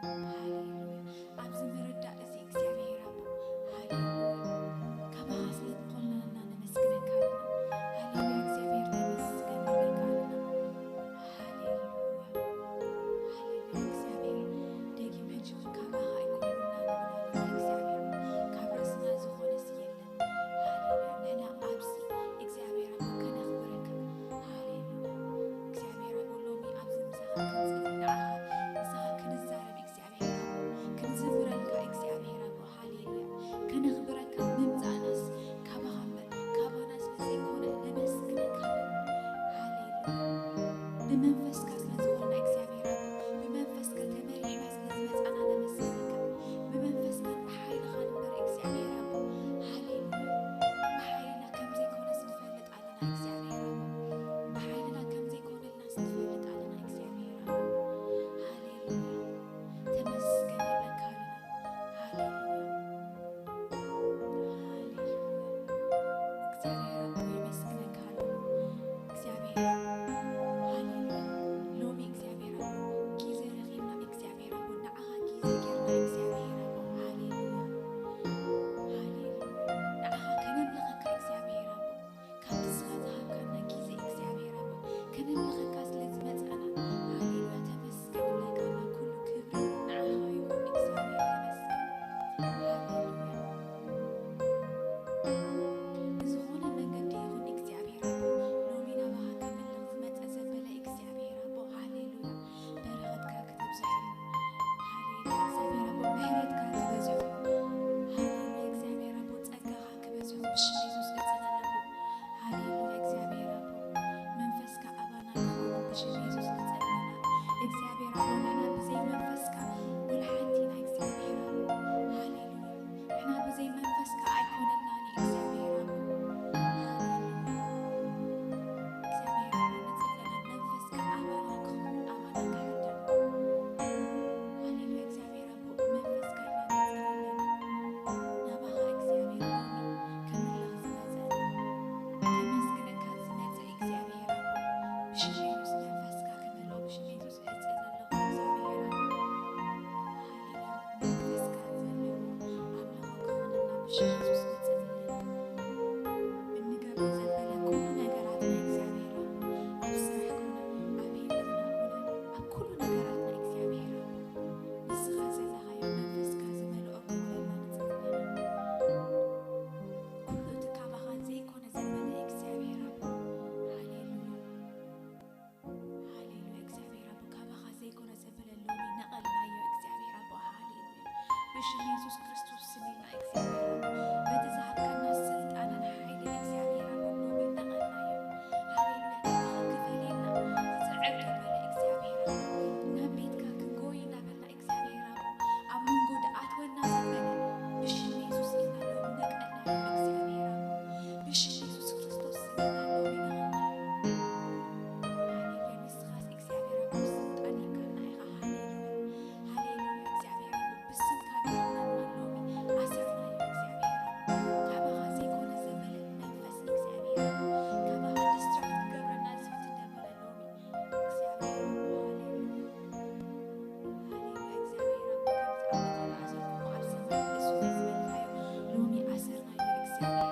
ሃሌሉያ። ኣብዚ ምርዳእ እዚ እግዚኣብሔር ኣቦ፣ ሃሌሉያ፣ ካባኻ ስለ ዝኾንና ነመስግነካ ኣለና። ሃሌሉያ፣ እግዚኣብሔር ተመስገን ንብለካ ኣለና። ሃሌሉያ፣ ሃሌሉያ፣ እግዚኣብሔር ደጊም ሕጂ እውን ካባኻ ኣይኮነና ንብለካ ኣለና። እግዚኣብሔር ካብ ርእስና ዝኾነስ የለን። ሃሌሉያ፣ ንሕና ኣብዚ እግዚኣብሔር ኣቦ ከነኽብረካ። ሃሌሉያ፣ እግዚኣብሔር ኣቦ ሎሚ ኣብዚ ምሳኻ ክንጽሊ ንዓኻ ምሳኻ ክንዛረብ እግዚኣብሔር ኣቦ ክንዝምረልካ እግዚኣብሔር ኣቦ ሃሌሉያ ከነኽብረካ ምምጻእናስ ካባኻ እምበር ካባና ስለ ዘይኮነ ነመስግነካ። ሃሌሉያ ብመንፈስካ ስለ ዝኾንና እግዚኣብሔር ኣቦ ብመንፈስካ ተመሪሕና ስለ ዝመጻና ነመስግነካ። ብመንፈስካን ብሓይልኻን እምበር እግዚኣብሔር ኣቦ ሃሌሉያ ብሓይልና ከም ዘይኮነስ ንፈልጥ ኣለና እግዚኣብሔር ኣቦ ብሓይልና ከም ዘይኮነልናስ ንፈልጥ ኣለና እግዚኣብሔር ኣቦ ሃሌሉያ ተመስገን ንብለካ ኣለና። ሃሌሉያ ሃሌሉያ እግዚኣብሔር ኣቦ የመስግነካ ኣለና። እግዚኣብሔር ሃሌሉያ ሎሚ እግዚኣብሔር ኣቦ ግዜ ረኺብና እግዚኣብሔር ኣቦ ንዓኻ ግዜ ጌርና እግዚኣብሔር ኣቦ ሃሌሉያ ሃሌሉያ ንዓኻ ከነምልኸካ እግዚኣብሔር ኣቦ ካብቲ ንስኻ ዝሃብካና ግዜ እግዚኣብሔር ኣቦ ከነምልኸካ ስለ ዝመጻና ሃሌሉያ ተመስገን ንብለካ ኣለና። ኩሉ ክብሪ ንዓኻ ይኹን እግዚኣብሔር ተመስገን ሃሌሉያ ብዝኾነ መንገዲ ይኹን እግዚኣብሔር ኣቦ ሎሚ ናባኻ ከመልኽ ዝመጸ ዘበለ እግዚኣብሔር ኣቦ ሃሌሉያ በረኸትካ ክተብዝሐሉ ሃሌሉያ እግዚኣብሔር ኣቦ ምሕረትካ ክበዝሑ ሃሌሉያ እግዚኣብሔር ኣቦ ጸጋኻ ክበዝሑ ብሽም የሱስ እጽሊ ኣለኹ። ሃሌሉያ እግዚኣብሔር ኣቦ መንፈስካ ኣባና ክኸውን ብሽም የሱስ ንጸሊ ኣለና። እግዚኣብሔር ኣቦ ንሕና ብዘይ መንፈስካ ወላ ሓንቲ ኢና እግዚኣብሔር ኣቦ ሃሌሉያ ንሕና ብዘይ መንፈስካ ኣይኮነልናን እግዚኣብሔር ኣቦ ሃሌሉያ እግዚኣብሔር ኣቦ ንጽሊ ኣለና መንፈስካ ኣባና ክኸውን ኣባና ክሓድር ሃሌሉያ እግዚኣብሔር ኣቦ ብመንፈስካ ኢና ንጽሊ ኣለና ናባኻ እግዚኣብሔር ሎሚ ክምለኽ ዝመጸ ከመስግነካ ዝመጸ እግዚኣብሔር ኣቦ ብሽም የሱስ መንፈስካ ክመልኦ ብሽም የሱስ እጽሊ ኣለኹ እግዚኣብሔር ኣቦ ሃሌሉያ መንፈስካ ዘለዎ ኣምልኾ ክኾነና ብሽም የሱስ ንጽሊ ኣለና። እንገብሮ ዘበለ ኩሉ ነገራትና እግዚኣብሔር ኣቦ ኣብ ስራሕ ኮነ ኣብ ህይወትና ኮነ ኣብ ኩሉ ነገራትና እግዚኣብሔር ኣቦ ንስኻ ዘለኻዮ መንፈስካ ዝመልኦ ክኾነና ንጽሊ ኣለና። ኩሉ እቲ ካባኻ ዘይኮነ ዘበለ እግዚኣብሔር ኣቦ ሃሌሉያ ሃሌሉያ እግዚኣብሔር ኣቦ ካባኻ ዘይኮነ ዘበለ ሎሚ ነቐልናዮ እግዚኣብሔር ኣቦ ሃሌሉያ ብሽም የሱስ ክርስቶስ ስም ኢና እግዚኣብሔር ኣቦ በቲ ዝሃብካና ስልጣንን ሓይልን እግዚኣብሔር ኣቦ ሎሚ ነቐልናዮ ሃሌሉያ ካባኻ ክፈልየና ዝጽዕር ዘበለ እግዚኣብሔር ኣቦ ናብ ቤትካ ክንጎይ እናበልና እግዚኣብሔር ኣቦ ኣብ መንጎ ዝኣትወና ዘበለ ብሽም የሱስ ኢልና ሎሚ ነቀልናዮ እግዚኣብሔር ኣቦ ብሽም የሱስ ክርስቶስ ስም ኢና ሎሚ ነቐልናዮ ሃሌሉያ ንስኻስ እግዚኣብሔር ኣቦ ስልጣን ሂብካና ኢኻ ሃሌሉያ ሃሌሉያ እግዚኣብሔር ኣቦ ብስምካ ጌርና ድማ ሎሚ ኣሰርናዮ እግዚኣብሔር ኣቦ ካባኻ ዘይኮነ ዘበለ መንፈስ እግዚኣብሔር ኣቦ ካባኻ ዲስትራክት ክገብረና ዝፍትን ዘበለ ሎሚ እግዚኣብሔር ኣቦ ሃሌሉያ ሃሌሉያ እግዚኣብሔር ኣቦ ከምቲ ኣብ ምድሪ ዝኣሰርኩሞ ኣብ ሰማይ ንሱ ዘይዝመልካዮ ሎሚ ኣሰርናዮ እግዚኣብሔር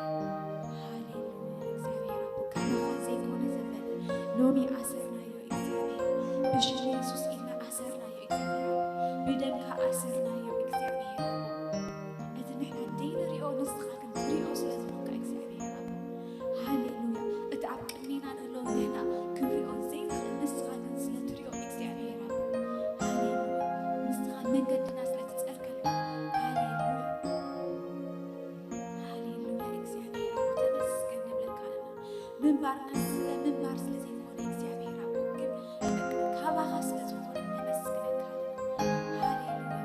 ሃሌሉያ እግዚኣብሔር ኣቦ ካባኻ ዘይኮነ ዘበለ ሎሚ ኣሰርናዮ እግዚኣብሔር ብሽም የሱስ ኢልና ኣሰርናዮ እግዚኣብሔር ኣቦ ብደምካ ኣሰርናዮ እግዚኣብሔር ኣቦ እቲ ንሕና ዘይንሪኦ ንስኻ ግን ትሪኦ ስለ ዝኾንካ እግዚኣብሔር ኣቦ ሃሌሉያ እቲ ኣብ ቅድሜና ንህሎ ንሕና ክንሪኦ ዘይንኽእል ንስኻ ግን ስለ ትሪኦ እግዚኣብሔር ኣቦ ሃሌሉያ ንስኻ መንገድና ስለ ትጸርገልና ሃሌሉያ ሃሌሉያ እግዚኣብሔር ኣቦ ተመስገን ንብለካ ኣለና ምንባርና ስለ ምንባር ስለ ዘይኮነ እግዚኣብሔር ኣቦ ግን ካባኻ ስለ ዝኾነ ነመስግነካ ኣለና ሃሌሉያ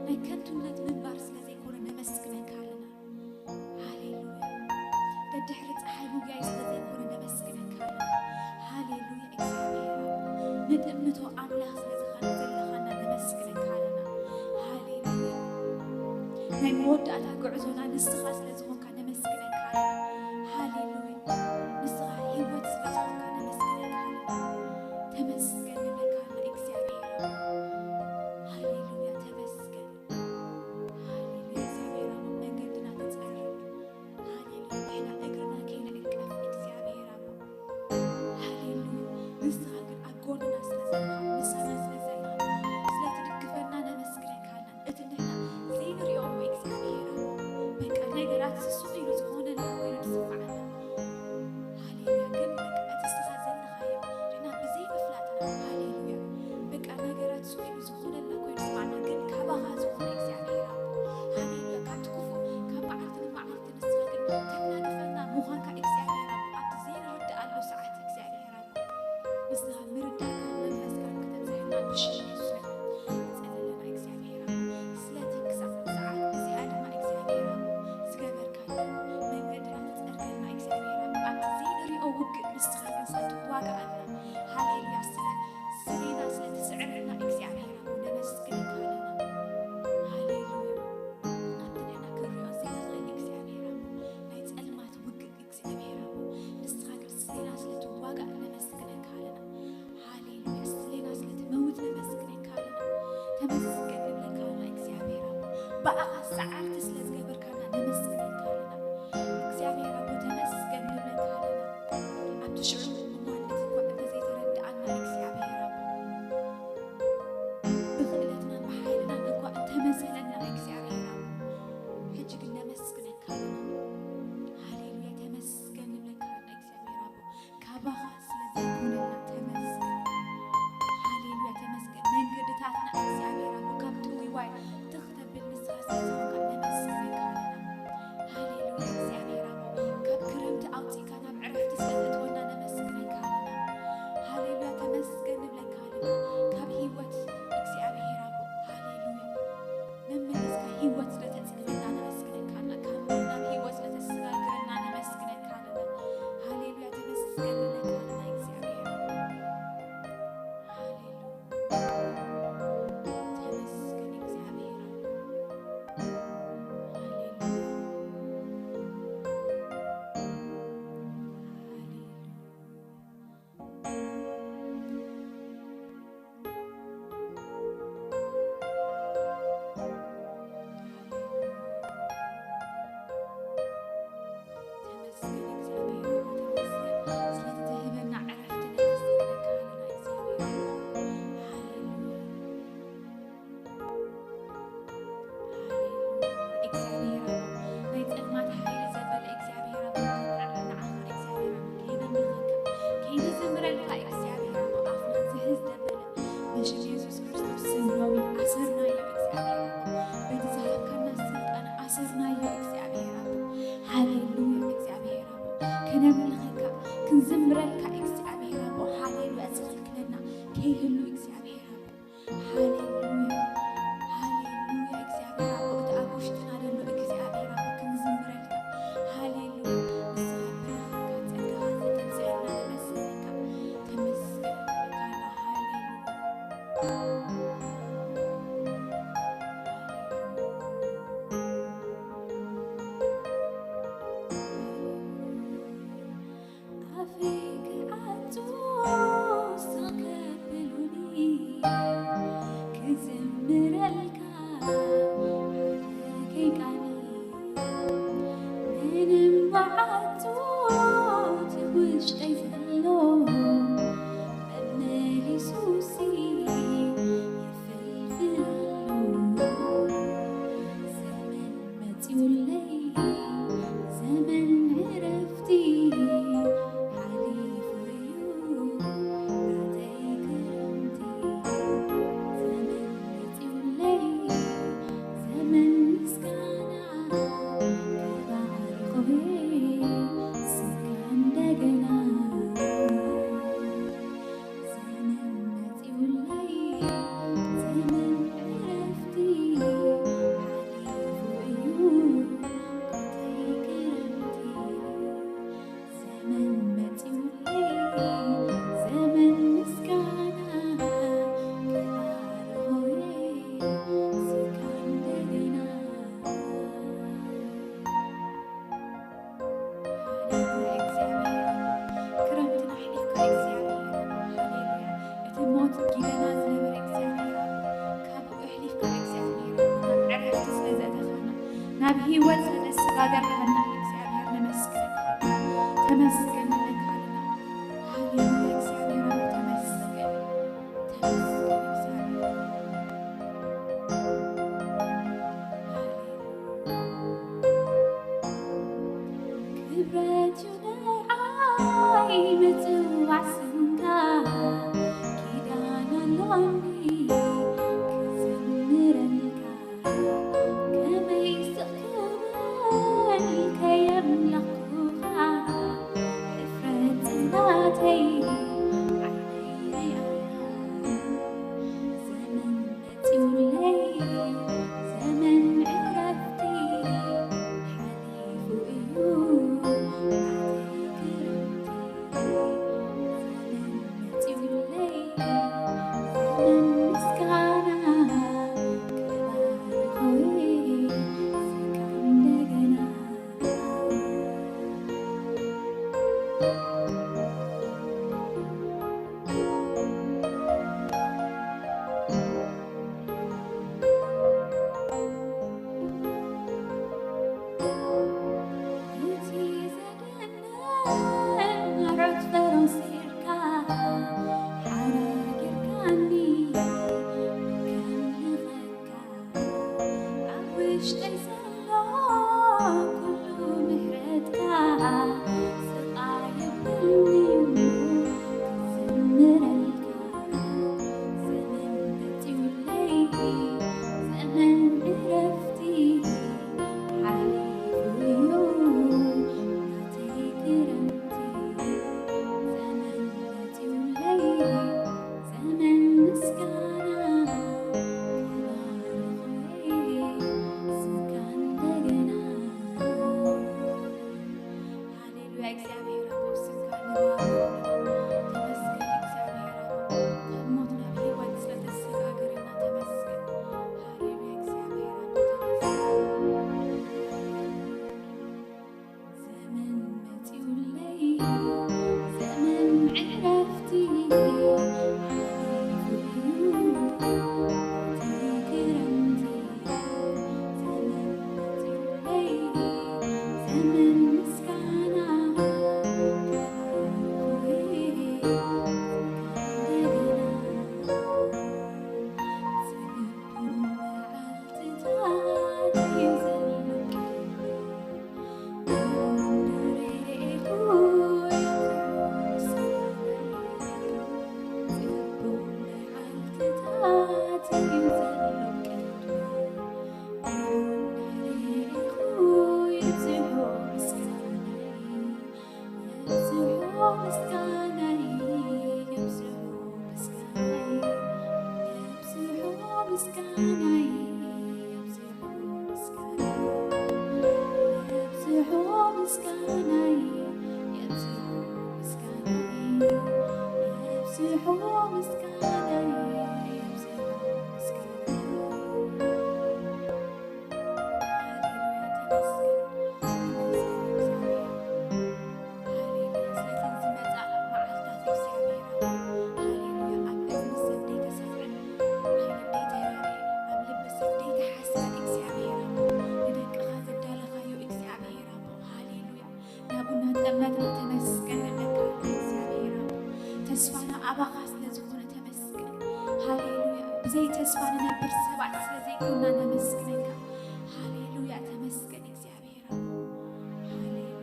ናይ ከንቱነት ምንባር ስለ ዘይኮነ ነመስግነካ ኣለና ሃሌሉያ ደድሕሪ ፀሓይ ምጉያይ ስለ ዘይኮነ ነመስግነካ ኣለና ሃሌሉያ እግዚኣብሔር ኣቦ ንጥምቶ ኣምላኽ ስለ ዝኾነ ዘለኻና ነመስግነካ ኣለና ሃሌሉያ ናይ መወዳእታ ጉዕዞና ንስኻ ስለ ዝኾንካ ነመስግነካ ኣለና ሃሌሉያ ንስኻ ህይወት ስለ ዝኾንካ ነመስግነካ ኣለና ተመስገን ንብለካ ኣለና እግዚኣብሔር ኣቦ ብኣኻ ሰዓርቲ ስለ ዝገበርካና ነመስግነካ ኣለና። እግዚኣብሔር ኣቦ ተመስገን ንብለካ ኣለና። ኣብቲ ሽዑ እዋን እቲ እኳ እንተዘይተረድኣና እግዚኣብሔር ኣቦ ብኽእለትናን ብሓይልናን እኳ እንተመሰለና እግዚኣብሔር ኣቦ ሕጂ ግን ነመስግነካ ኣለና። ሃሌሉያ ተመስገን ንብለካ ኣለና እግዚኣብሔር ኣቦ። ካባኻ ስለ ዘይኮነና ተመስገን። ሃሌሉያ ተመስገን። መንገድታትና እግዚኣብሔር ኣቦ ካብ ጥውይዋይ ትኽ ተብል ንስኻ ስለ ዝኾንካ ነመስግነካ ኣለና። ሃሌሉያ እግዚኣብሔር ኣቦ ካብ ክረምቲ ኣውፂእካ ናብ ዕረፍቲ ስለ ተእትወና ነመስግነካ ኣለና። ሃሌሉያ ተመስገን ንብለካ ኣለና። ካብ ህይወት እግዚኣብሔር ኣቦ ሃሌሉያ መመሊስካ ህይወት ስለ ተፅግበና ነመስግነካ ኣለና። ካብ ሞት ናብ ህይወት ስለ ተሰጋግረና ነመስግነካ ኣለና። ሃሌሉያ ተመስገን ንብለካ ኣለና እግዚኣብሔር ኣቦ። ሃሌሉያ ተመስገን እግዚኣብሔር ኣቦ። ሃሌሉያ ሃሌሉያ ተመስገን እግዚኣብሔር፣ ተመስገን ስለቲ ትህበና ዕረፍቲ፣ ነመስግነካ ኣለና እግዚኣብሔር። ሃሌሉያ። እግዚኣብሔር ኣቦ፣ ናይ ጸልማት ሓይሊ ዘበለ እግዚኣብሔር ኣቦ፣ ንዓኻ እግዚኣብሔር ኣቦ፣ ከይነምልኸካ፣ ከይንዝምረልካ እግዚኣብሔር ኣቦ፣ ኣፍና ዝሕዝ ዘበለ፣ በሽም የሱስ ክርስቶስ ስም ሎሚ ኣሰርናዮ እግዚኣብሔር ኣቦ፣ በቲ ዝሃብካና ስልጣን ኣሰርናዮ እግዚኣብሔር ኣቦ። ሃሌሉያ እግዚኣብሔር ኣቦ፣ ከነምልኸካ፣ ክንዝምረልካ እግዚኣብሔር ኣቦ፣ ሃሌሉያ ዝኽልክለና ከይህሉ እግዚኣብሔር ኣቦ። ሃሌሉያ፣ ሃሌሉያ። እግዚኣብሔር ኣቦ፣ እቲ ኣብ ውሽጥና ዘሎ እግዚኣብሔር ኣቦ ክንዝምረልካ። ሃሌሉያ። ንስኻ ብርሃንካ፣ ጸጋኻ ዘተንስሐና ነመስግነካ። ተመስገን ንብለካ ኣለና። ሃሌሉያ። ኣፈይ ክዓጹ ስቕ ከብሉኒ ክዝምረልካ ሓረገይ ቃኒ ምንም መዓጹ እቲ ውሽጠይ ዘሎ መመሊሱሲ ይፍልፍል ኣሎ ዘመን መጺኡለይ ዘመን ዕረፍቲ ሓሊፉ እዩ ናተይ ክረምቲ ዘመን መጺኡለይ ዘመን ምስጋና ክባርኾ ስምካ እንደገና ዘመን መጺኡለይ ዘመን ዕረፍቲ ሓሊፉ እዩ ናተይ ክረምቲ ዘመን መጺኡለይ ዘመን ምስጋና ክባርኾ ስምካ እንደገና ሃሌሉያ እግዚኣብሔር ክረምትና ኣሕሊፍካ እግዚኣብሔር ሃሌሉያ እቲ ሞት ጊደና ዝነበረ እግዚኣብሔር ካብኡ ኣሕሊፍካ እግዚኣብሔር ናብ ዕረፍቲ ስለ ዘእተኻና ናብ ህይወት ስለ ዘሰጋገርካና እግዚኣብሔር ነመስግነካ ተመስገን ንብለካ ኣለና ሃሌሉያ እግዚኣብሔር ተመስገን ተመስገን እግዚኣብሔር ክብረት እዩ ንዓይ ምጽዋዕ ስምካ ኪዳን ኣሎኒ ክዝምረልካ ከመይ ስቕ ክብል ውሽጠይ ዘሎ ኩሉ ምሕረትካ ስቓይ የብልኒ ክዝምረልካ። ዘመን መጺኡለይ ዘመን ዕረፍቲ ሓሊፉ እዩ ናተይ ክረምቲ። ዘመን መጺኡለይ ዘመን ምስጋና ክባርኽ ስምካ እንደገና። ሃሌሉያ። እግዚኣብሔር ኣቦ ስምካ ንባርኽ። ተመስገን እግዚኣብሔር ኣቦ፣ ካብ ሞት ናብ ህይወት ስለተሰጋገረና ተመስገን። ሃሌሉያ እግዚኣብሔር ኣቦ ተመስገን። ዘመን መጺኡለይ ዘመን ዕረፍቲ ሓሊፉ እዩ እቲ ክረምቲ። ዘመን መጺኡለይ ዘመን ምስጋና ክባርኽ ስምካ እንደገና። ጽቡቕ መዓልትታት እዩ ዘሎ። ምስጋናይ የብዝሑ ምስጋናይ የብዝሑ ምስጋናይ የብዝሑ ምስጋናይ የብዝሑ ምስጋናይ። ሃሌሉያ ተመስገን ተመስገን እግዚኣብሔር። ሃሌሉያ ስለተን ዝመጻ መዓልታት እግዚኣብሔር። ሃሌሉያ ኣብ እዝኒ ሰብ ደይተሰምዐ፣ ኣብ ዓይኒ ደይተራእየ፣ ኣብ ልቢ ሰብ ደይተሓስበ እግዚኣብሔር ኣቦ፣ ንደቅኻ ዘዳለኻዮ እግዚኣብሔር ኣቦ። ሃሌሉያ ናብኡ እናጠመትና ተመስገን ንብለካ ኣለና እግዚኣብሔር ኣቦ። ተስፋና ኣባኻ ስለ ዝኾነ ተመስገን። ሃሌሉያ ብዘይ ተስፋ ንነብር ሰባት ስለ ዘይኮንና ነመስግነካ። ሃሌሉያ ተመስገን እግዚኣብሔር ኣቦ። ሃሌሉያ።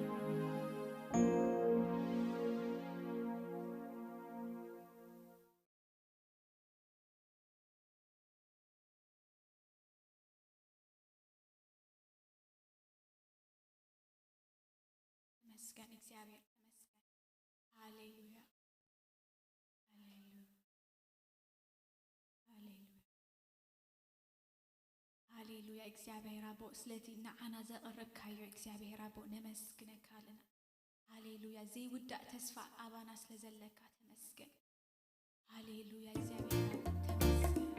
ተመስገን እግዚኣብሔር ተመስገን። ሃሌሉያ ሃሌሉያ ሃሌሉያ። ሃሌሉያ እግዚኣብሔር ኣቦ ስለቲ ንዓና ዘቕረብካዮ እግዚኣብሔር ኣቦ ነመስግነካ ኣለና። ሃሌሉያ ዘይውዳእ ተስፋ ኣባና ስለ ዘለካ ተመስገን። ሃሌሉያ እግዚኣብሔር ኣቦ ተመስገን።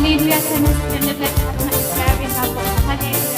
ሃሌሉያ፣ ተመስገን ንፈጣሪና እግዚኣብሔር ኣቦ። ሃሌሉያ።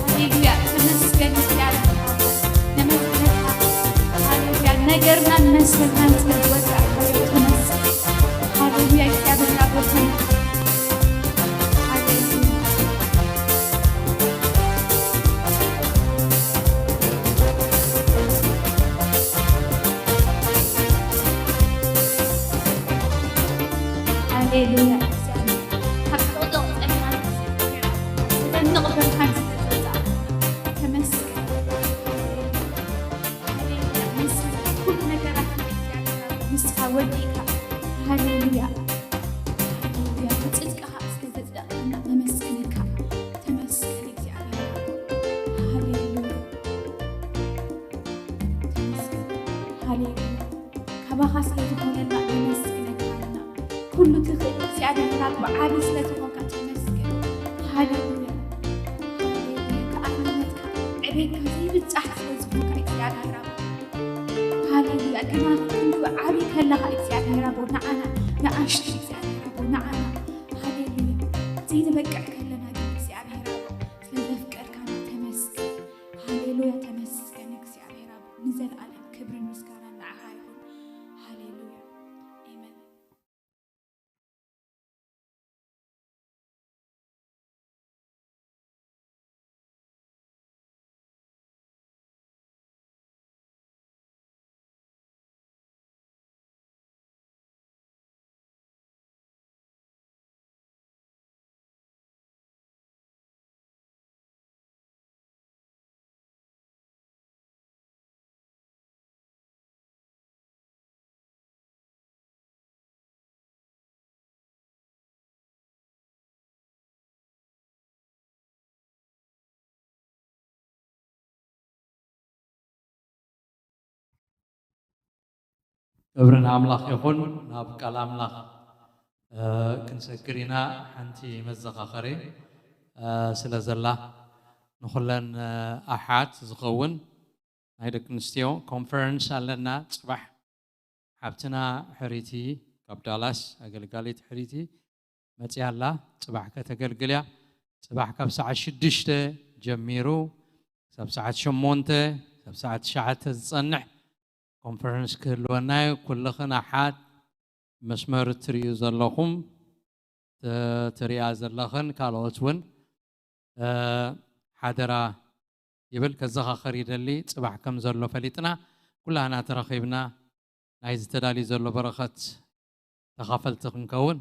ሃሌሉያ፣ ተመስገን እግዚኣብሔር። ተመስገን። ሃሌሉያ፣ ነገርናን መሰልናን ስለ ዝወድእ ተመስገን። ሃሌሉያ፣ እግዚኣብሔር ኣቦ ተመስገን። ሃሌሉያ። ሃሌሉያ። ካብ ጥቕጥቕ ጸልማት ዘደንቕ ብርሃን ዝተወጽኣ ተመስገን። ሃሌሉያ። ምስ ኩሉ ነገራት ንስኻ ወዲእካ። ሃሌሉያ። ሃሌሉያ። ብጽድቅኻ ስለ ዘጽደቕካና ነመስግነካ። ተመስገን እግዚኣብሔር። ሃሌሉያ። ተመስገን። ሃሌሉያ። ካባኻ ስለ ዝኾነና ነመስግነካ ኣለና። ኩሉ ትኽእል እግዚኣብሔር ኣብ ዓቢ ስለ ዝኾንካ ተመስገን። ሃሌሉያ። ሃሌሉያ። ከኣልነትካ ዕቤትካ ዘይብጻሕ ስለ ዝኾንካ እግዚኣብሔር ኣብ ሃሌሉያ። ገና ክንዱ ዓቢ ከለኻ እግዚኣብሔር ኣቦ ንዓና ንኣሽቱ እግዚኣብሔር ኣቦ ንዓና ሃሌሉያ ዘይንበቅዕ ከለና ግን እግዚኣብሔር ኣቦ ስለ ዘፍቀርካና ተመስገን። ሃሌሉያ ተመስገን እግዚኣብሔር ኣቦ ንዘለኣለም ክብርን ምስጋናን ንዓኻ ይኹን። ሃሌሉያ ኤመን። ክብሪ ንኣምላኽ ይኹን። ናብ ቃል ኣምላኽ ክንሰግር ኢና። ሓንቲ መዘኻኸሪ ስለ ዘላ ንኹለን ኣሓት ዝኸውን ናይ ደቂ ኣንስትዮ ኮንፈረንስ ኣለና ጽባሕ። ሓብትና ሕሪቲ ካብ ዳላስ ኣገልጋሊት ሕሪቲ መጽያ ኣላ። ጽባሕ ከተገልግል እያ። ጽባሕ ካብ ሰዓት ሽዱሽተ ጀሚሩ ክሳብ ሰዓት ሸሞንተ ክሳብ ሰዓት ትሽዓተ ዝጸንሕ ኮንፈረንስ ክህልወና እዩ። ኩልኽን ኣሓት መስመር እትርእዩ ዘለኹም ትርእያ ዘለኽን ካልኦት እውን ሓደራ ይብል። ከዘኻኸር ይደሊ። ጽባሕ ከም ዘሎ ፈሊጥና ኩላህና ተረኺብና ናይዚ ተዳልዩ ዘሎ በረኸት ተኻፈልቲ ክንከውን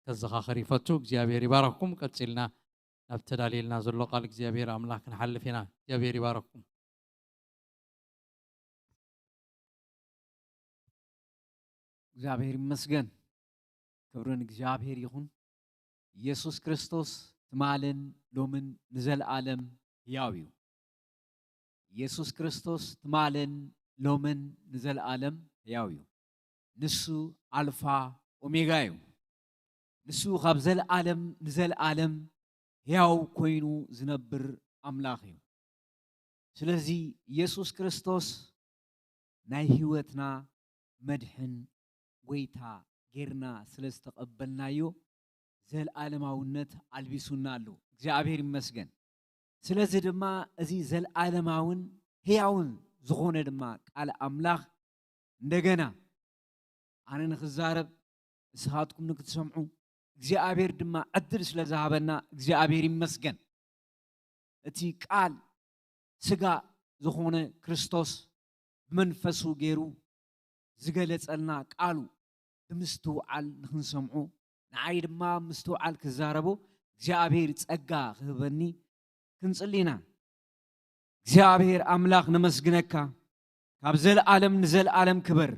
ከዘኻኸር ይፈቱ። እግዚኣብሔር ይባረኽኩም። ቀጺልና ናብ ተዳልየልና ዘሎ ቃል እግዚኣብሔር ኣምላኽ ክንሓልፍ ኢና። እግዚኣብሔር ይባረኽኩም። እግዚኣብሔር ይመስገን። ክብሪ ንእግዚኣብሔር ይኹን። ኢየሱስ ክርስቶስ ትማልን ሎምን ንዘለኣለም ሕያው እዩ። ኢየሱስ ክርስቶስ ትማልን ሎምን ንዘለኣለም ሕያው እዩ። ንሱ ኣልፋ ኦሜጋ እዩ። ንሱ ካብ ዘለኣለም ንዘለኣለም ሕያው ኮይኑ ዝነብር ኣምላኽ እዩ። ስለዚ ኢየሱስ ክርስቶስ ናይ ህይወትና መድሕን፣ ጎይታ፣ ጌርና ስለ ዝተቐበልናዮ፣ ዘልኣለማውነት ኣልቢሱና ኣሎ። እግዚኣብሔር ይመስገን። ስለዚ ድማ እዚ ዘልኣለማውን ህያውን ዝኾነ ድማ ቃል ኣምላኽ እንደገና ኣነ ንኽዛረብ፣ ንስኻትኩም ንክትሰምዑ እግዚኣብሔር ድማ ዕድል ስለ ዝሃበና እግዚኣብሔር ይመስገን። እቲ ቃል ስጋ ዝኾነ ክርስቶስ ብመንፈሱ ገይሩ ዝገለጸልና ቃሉ ብምስትውዓል ንኽንሰምዖ፣ ንዓይ ድማ ምስትውዓል ክዛረቦ እግዚኣብሔር ጸጋ ክህበኒ ክንጽሊ ኢና። እግዚኣብሔር ኣምላኽ ነመስግነካ። ካብ ዘለኣለም ንዘለኣለም ክበር።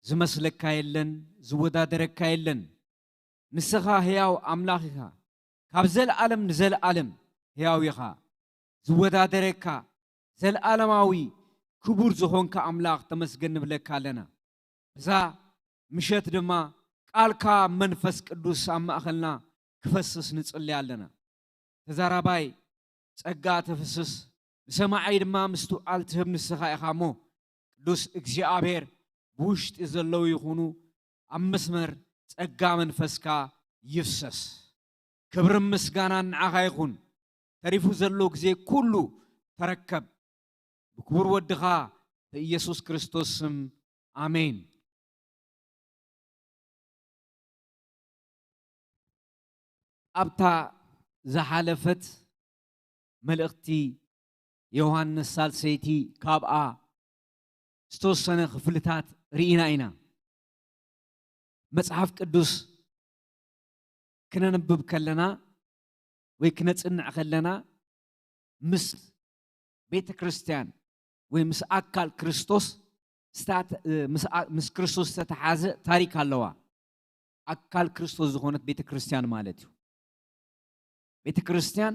ዝመስለካ የለን፣ ዝወዳደረካ የለን። ንስኻ ህያው ኣምላኽ ኢኻ። ካብ ዘለኣለም ንዘለኣለም ህያው ኢኻ። ዝወዳደረካ፣ ዘለኣለማዊ ክቡር ዝኾንካ ኣምላኽ ተመስገን ንብለካ ኣለና። እዛ ምሸት ድማ ቃልካ መንፈስ ቅዱስ ኣብ ማእኸልና ክፈስስ ንጽሊ ኣለና። ተዛራባይ ጸጋ ተፍስስ፣ ንሰማዓይ ድማ ምስትውዓል ትህብ ንስኻ ኢኻ እሞ፣ ቅዱስ እግዚኣብሔር ብውሽጢ ዘለዉ ይኹኑ፣ ኣብ መስመር ጸጋ መንፈስካ ይፍሰስ። ክብርን ምስጋናን ንዓኻ ይኹን። ተሪፉ ዘሎ ግዜ ኩሉ ተረከብ። ብክቡር ወድኻ ብኢየሱስ ክርስቶስ ስም፣ ኣሜን። ኣብታ ዝሓለፈት መልእኽቲ ዮሃንስ ሳልሰይቲ ካብኣ ዝተወሰነ ክፍልታት ርኢና ኢና። መጽሓፍ ቅዱስ ክነንብብ ከለና ወይ ክነጽንዕ ከለና ምስ ቤተ ክርስቲያን ወይ ምስ ኣካል ክርስቶስ ስታት-፣ ምስ ኣ-፣ ምስ ክርስቶስ ዝተተሓዘ ታሪክ ኣለዋ። ኣካል ክርስቶስ ዝኾነት ቤተ ክርስቲያን ማለት እዩ። ቤተ ክርስቲያን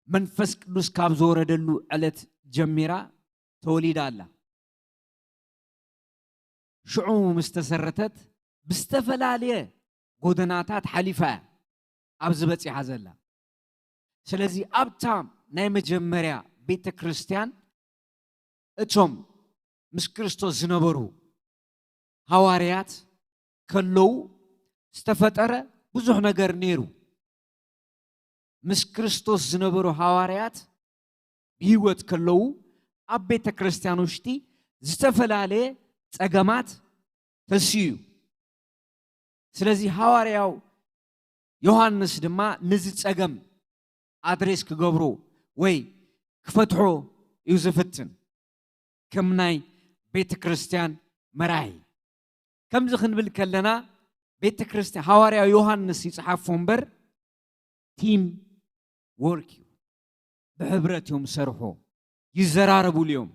መንፈስ ቅዱስ ካብ ዝወረደሉ ዕለት ጀሚራ ተወሊዳ ኣላ። ሽዑ ምስ ተሰረተት ብዝተፈላለየ ጎደናታት ሓሊፋ እያ ኣብዚ በጺሓ ዘላ። ስለዚ ኣብታ ናይ መጀመርያ ቤተ ክርስቲያን እቶም ምስ ክርስቶስ ዝነበሩ ሃዋርያት ከለዉ ዝተፈጠረ ብዙሕ ነገር ነይሩ። ምስ ክርስቶስ ዝነበሩ ሃዋርያት ብህይወት ከለዉ ኣብ ቤተ ክርስቲያን ውሽጢ ዝተፈላለየ ጸገማት ተስዩ እዩ። ስለዚ ሃዋርያው ዮሃንስ ድማ ነዚ ጸገም ኣድሬስ ክገብሮ ወይ ክፈትሖ እዩ ዝፍትን። ከም ናይ ቤተ ክርስቲያን መራሒ። ከምዚ ክንብል ከለና ቤተ ክርስቲያን ሃዋርያው ዮሃንስ ይጽሓፎ እምበር ቲም ወርክ እዩ። ብሕብረት እዮም ዝሰርሑ፣ ይዘራረቡሉ እዮም።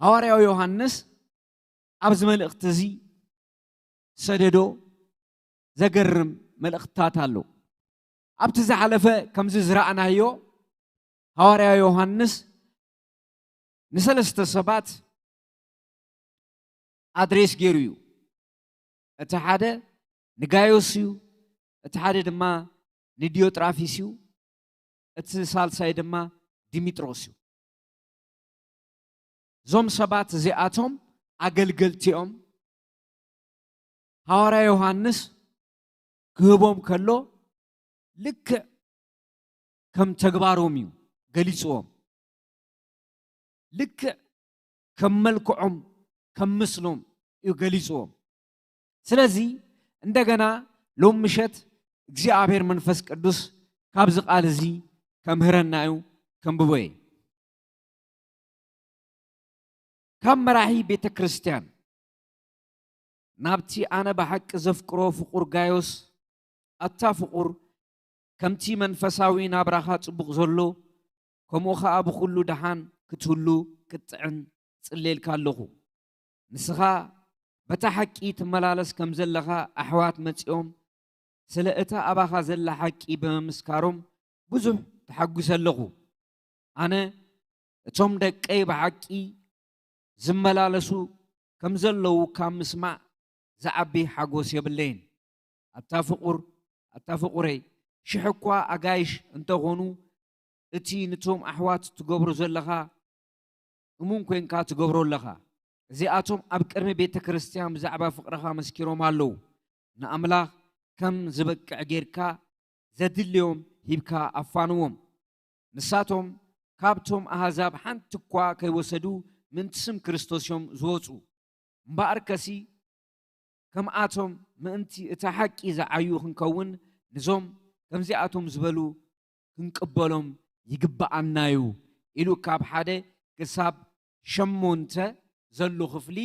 ሃዋርያው ዮሃንስ ኣብዚ መልእኽቲ እዚ ሰደዶ ዘገርም መልእኽትታት ኣሎ። ኣብቲ ዝሓለፈ ከምዚ ዝረኣናዮ ሃዋርያው ዮሃንስ ንሰለስተ ሰባት ኣድሬስ ገይሩ እዩ። እቲ ሓደ ንጋዮስ እዩ፣ እቲ ሓደ ድማ ንዲዮጥራፊስ እዩ፣ እቲ ሳልሳይ ድማ ዲሚጥሮስ እዩ። እዞም ሰባት እዚኣቶም ኣገልገልቲ እዮም። ሃዋርያ ዮሃንስ ክህቦም ከሎ ልክዕ ከም ተግባሮም እዩ ገሊጽዎም። ልክዕ ከም መልክዖም፣ ከም ምስሎም እዩ ገሊጽዎም። ስለዚ እንደገና ሎም ምሸት እግዚኣብሔር መንፈስ ቅዱስ ካብዚ ቃል እዚ ከምህረና እዩ። ከንብቦ እየ። ካብ መራሒ ቤተ ክርስቲያን ናብቲ ኣነ ብሓቂ ዘፍቅሮ ፍቑር ጋዮስ፣ ኣታ ፍቑር፣ ከምቲ መንፈሳዊ ናብራኻ ጽቡቕ ዘሎ፣ ከምኡ ኸኣ ብኹሉ ደሓን ክትህሉ ክትጥዕን እጽልየልካ ኣለኹ። ንስኻ በታ ሓቂ ትመላለስ ከም ዘለኻ ኣሕዋት መጺኦም ስለ እታ ኣባኻ ዘላ ሓቂ ብምምስካሮም ብዙሕ ተሓጒሰ ኣለኹ። ኣነ እቶም ደቀይ ብሓቂ ዝመላለሱ ከም ዘለዉ ካብ ምስማዕ ዝዓቢ ሓጎስ የብለይን። ኣታ ፍቑር፣ ኣታ ፍቑረይ፣ ሽሕ እኳ ኣጋይሽ እንተኾኑ፣ እቲ ንቶም ኣሕዋት ትገብሮ ዘለኻ እሙን ኮንካ ትገብሮ ኣለኻ። እዚኣቶም ኣብ ቅድሚ ቤተ ክርስቲያን ብዛዕባ ፍቕርኻ መስኪሮም ኣለዉ። ንኣምላኽ ከም ዝበቅዕ ጌርካ ዘድልዮም ሂብካ ኣፋንዎም። ንሳቶም ካብቶም ኣህዛብ ሓንቲ እኳ ከይወሰዱ ምእንቲ ስም ክርስቶስ እዮም ዝወፁ። እምበኣርከሲ ከምኣቶም ምእንቲ እቲ ሓቂ ዝዓዩ ክንከውን ንዞም ከምዚኣቶም ዝበሉ ክንቅበሎም ይግብኣና እዩ ኢሉ ካብ ሓደ ክሳብ ሸሞንተ ዘሎ ክፍሊ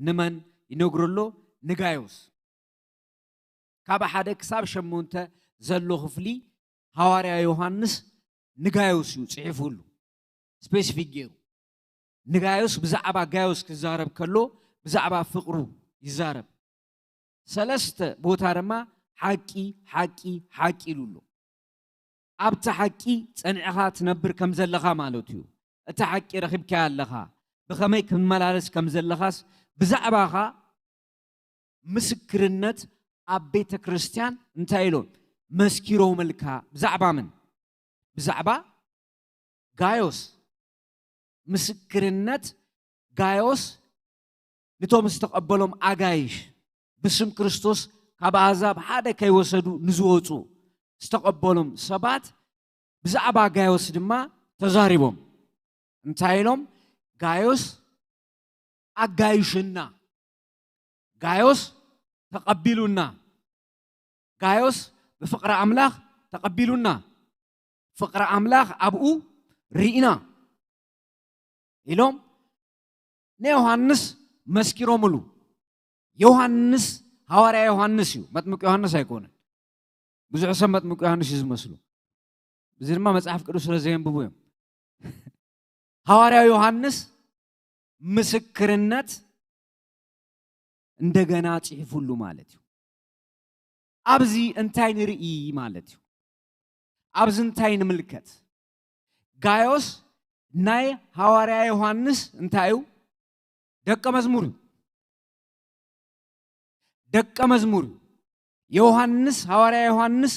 ንመን ይነግሮ ኣሎ? ንጋዮስ። ካብ ሓደ ክሳብ ሸሞንተ ዘሎ ክፍሊ ሃዋርያ ዮሃንስ ንጋዮስ እዩ ጽሒፉሉ። ስፔሲፊክ ገይሩ ንጋዮስ ብዛዕባ ጋዮስ ክዛረብ ከሎ ብዛዕባ ፍቕሩ ይዛረብ። ሰለስተ ቦታ ድማ ሓቂ ሓቂ ሓቂ ኢሉ ኣሎ። ኣብቲ ሓቂ ጸኒዕኻ ትነብር ከም ዘለኻ ማለት እዩ። እቲ ሓቂ ረኺብካዮ ኣለኻ። ብኸመይ ክመላለስ ከም ዘለኻስ ብዛዕባኻ ምስክርነት ኣብ ቤተ ክርስቲያን እንታይ ኢሎም መስኪሮምልካ? ብዛዕባ ምን? ብዛዕባ ጋዮስ። ምስክርነት ጋዮስ ንቶም ዝተቐበሎም ኣጋይሽ ብስም ክርስቶስ ካብ ኣህዛብ ሓደ ከይወሰዱ ንዝወፁ ዝተቐበሎም ሰባት ብዛዕባ ጋዮስ ድማ ተዛሪቦም። እንታይ ኢሎም? ጋዮስ ኣጋይሽና፣ ጋዮስ ተቐቢሉና፣ ጋዮስ ብፍቕሪ ኣምላኽ ተቐቢሉና፣ ፍቕሪ ኣምላኽ ኣብኡ ርኢና ኢሎም ንዮሃንስ መስኪሮምሉ። ዮሃንስ፣ ሃዋርያ ዮሃንስ እዩ፣ መጥምቅ ዮሃንስ ኣይኮነን። ብዙሕ ሰብ መጥምቅ ዮሃንስ እዩ ዝመስሉ። እዚ ድማ መጽሓፍ ቅዱስ ስለ ዘየንብቡ እዮም። ሃዋርያ ዮሃንስ ምስክርነት እንደገና ጽሒፉሉ ማለት እዩ። ኣብዚ እንታይ ንርኢ ማለት እዩ? ኣብዚ እንታይ ንምልከት? ጋዮስ ናይ ሃዋርያ ዮሃንስ እንታይ እዩ? ደቀ መዝሙር እዩ። ደቀ መዝሙር እዩ። ዮሃንስ፣ ሃዋርያ ዮሃንስ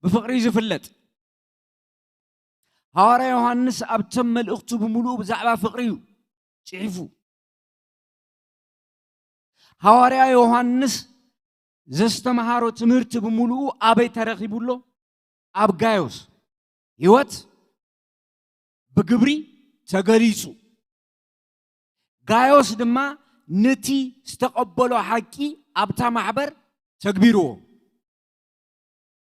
ብፍቕሪ እዩ ዝፍለጥ። ሃዋርያ ዮሃንስ ኣብቶም መልእኽቱ ብምሉኡ ብዛዕባ ፍቕሪ እዩ ጽሒፉ። ሃዋርያ ዮሃንስ ዘስተምሃሮ ትምህርቲ ብምሉኡ ኣበይ ተረኺቡ ኣሎ? ኣብ ጋዮስ። ህይወት ብግብሪ ተገሊጹ። ጋዮስ ድማ ነቲ ዝተቐበሎ ሓቂ ኣብታ ማሕበር ተግቢርዎ።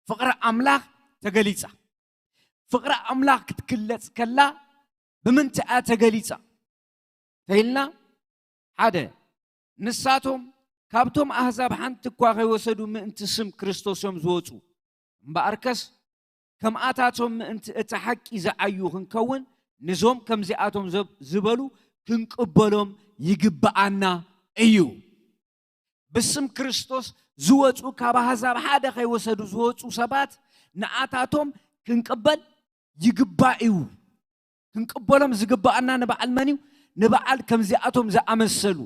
ፍቕሪ ኣምላኽ ተገሊጻ። ፍቕሪ ኣምላኽ ክትግለጽ ከላ ብምንታይ እያ ተገሊጻ? ተይልና፣ ሓደ፣ ንሳቶም ካብቶም ኣህዛብ ሓንቲ እኳ ከይወሰዱ ምእንቲ ስም ክርስቶስ እዮም ዝወጹ። እምበኣርከስ ከምኣታቶም ምእንቲ እቲ ሓቂ ዝዓዩ ክንከውን ንዞም ከምዚኣቶም ዘብ-፣ ዝበሉ ክንቅበሎም ይግብኣና እዩ። ብስም ክርስቶስ ዝወጹ ካብ ኣህዛብ ሓደ ከይወሰዱ ዝወጹ ሰባት ንኣታቶም ክንቅበል ይግባእ እዩ። ክንቅበሎም ዝግብኣና ንበዓል መን እዩ? ንበዓል ከምዚኣቶም ዝኣመሰሉ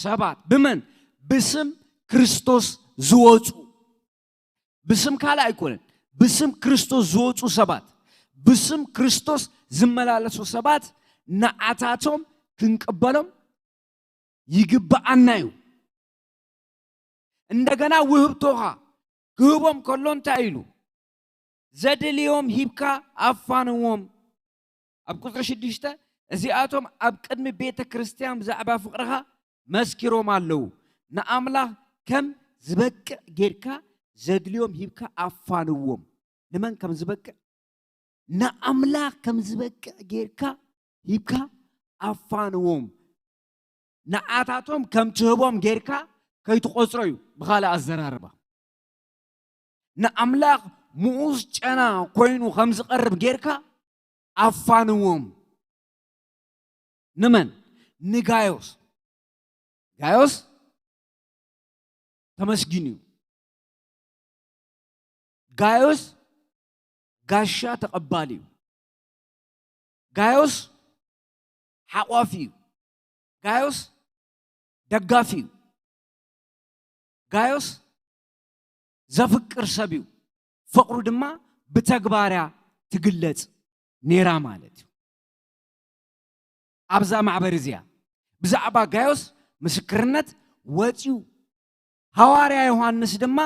ሰባት። ብመን? ብስም ክርስቶስ ዝወጹ። ብስም ካልእ ኣይኮነን። ብስም ክርስቶስ ዝወጹ ሰባት፣ ብስም ክርስቶስ ዝመላለሱ ሰባት ንዓታቶም ክንቅበሎም ይግብኣና እዩ። እንደገና ውህብቶኻ ክህቦም ከሎ እንታይ ኢሉ? ዘድልዮም ሂብካ ኣፋንዎም። ኣብ ቁጽሪ ሽዱሽተ፣ እዚኣቶም ኣብ ቅድሚ ቤተ ክርስቲያን ብዛዕባ ፍቕርኻ መስኪሮም ኣለዉ። ንኣምላኽ ከም ዝበቅዕ ጌርካ ዘድልዮም ሂብካ ኣፋንዎም። ንመን ከም ዝበቅዕ? ንኣምላኽ ከም ዝበቅዕ ጌርካ ሂብካ ኣፋንዎም። ንዓታቶም ከም ትህቦም ጌርካ ከይትቖጽሮ እዩ። ብኻልእ ኣዘራርባ፣ ንኣምላኽ ምኡዝ ጨና ኮይኑ ከም ዝቐርብ ጌርካ ኣፋንዎም። ንመን? ንጋዮስ። ጋዮስ ተመስጊኑ እዩ። ጋዮስ ጋሻ ተቐባሊ እዩ። ጋዮስ ሓቋፊ እዩ። ጋዮስ ደጋፊ እዩ። ጋዮስ ዘፍቅር ሰብ እዩ። ፍቕሩ ድማ ብተግባር እያ ትግለጽ ነይራ ማለት እዩ። ኣብዛ ማሕበር እዚኣ ብዛዕባ ጋዮስ ምስክርነት ወፂኡ። ሃዋርያ ዮሃንስ ድማ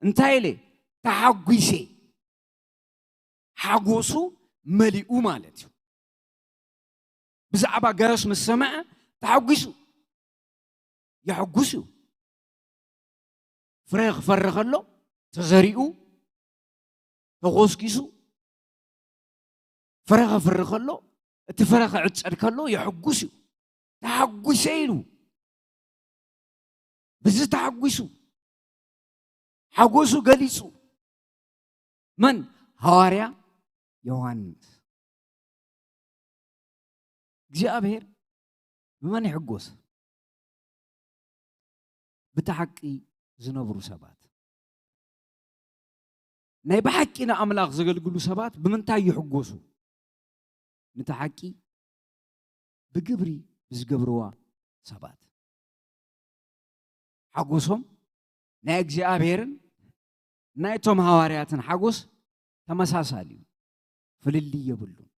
እንታይ ኢለ? ተሓጒሰ። ሓጎሱ መሊኡ ማለት እዩ። ብዛዕባ ጋዮስ ምስ ሰምዐ ተሓጒሱ። የሐጉስ እዩ። ፍረ ክፈሪ ከሎ፣ ተዘሪኡ፣ ተኾስኪሱ፣ ፍረ ከፍሪ ከሎ፣ እቲ ፍረ ክዕጸድ ከሎ የሐጉስ እዩ። ተሓጒሰ ኢሉ። ብዚ ተሓጒሱ። ሓጎሱ ገሊጹ። መን? ሃዋርያ ዮሃንስ። እግዚኣብሔር ብመን ይሕጎስ? ብቲ ሓቂ ዝነብሩ ሰባት። ናይ ብሓቂ ንኣምላኽ ዘገልግሉ ሰባት ብምንታይ ይሕጎሱ? ነቲ ሓቂ ብግብሪ ብዝገብርዋ ሰባት። ሓጎሶም ናይ እግዚኣብሔርን ናይቶም ሃዋርያትን ሓጎስ ተመሳሳሊ እዩ፣ ፍልልይ የብሉን።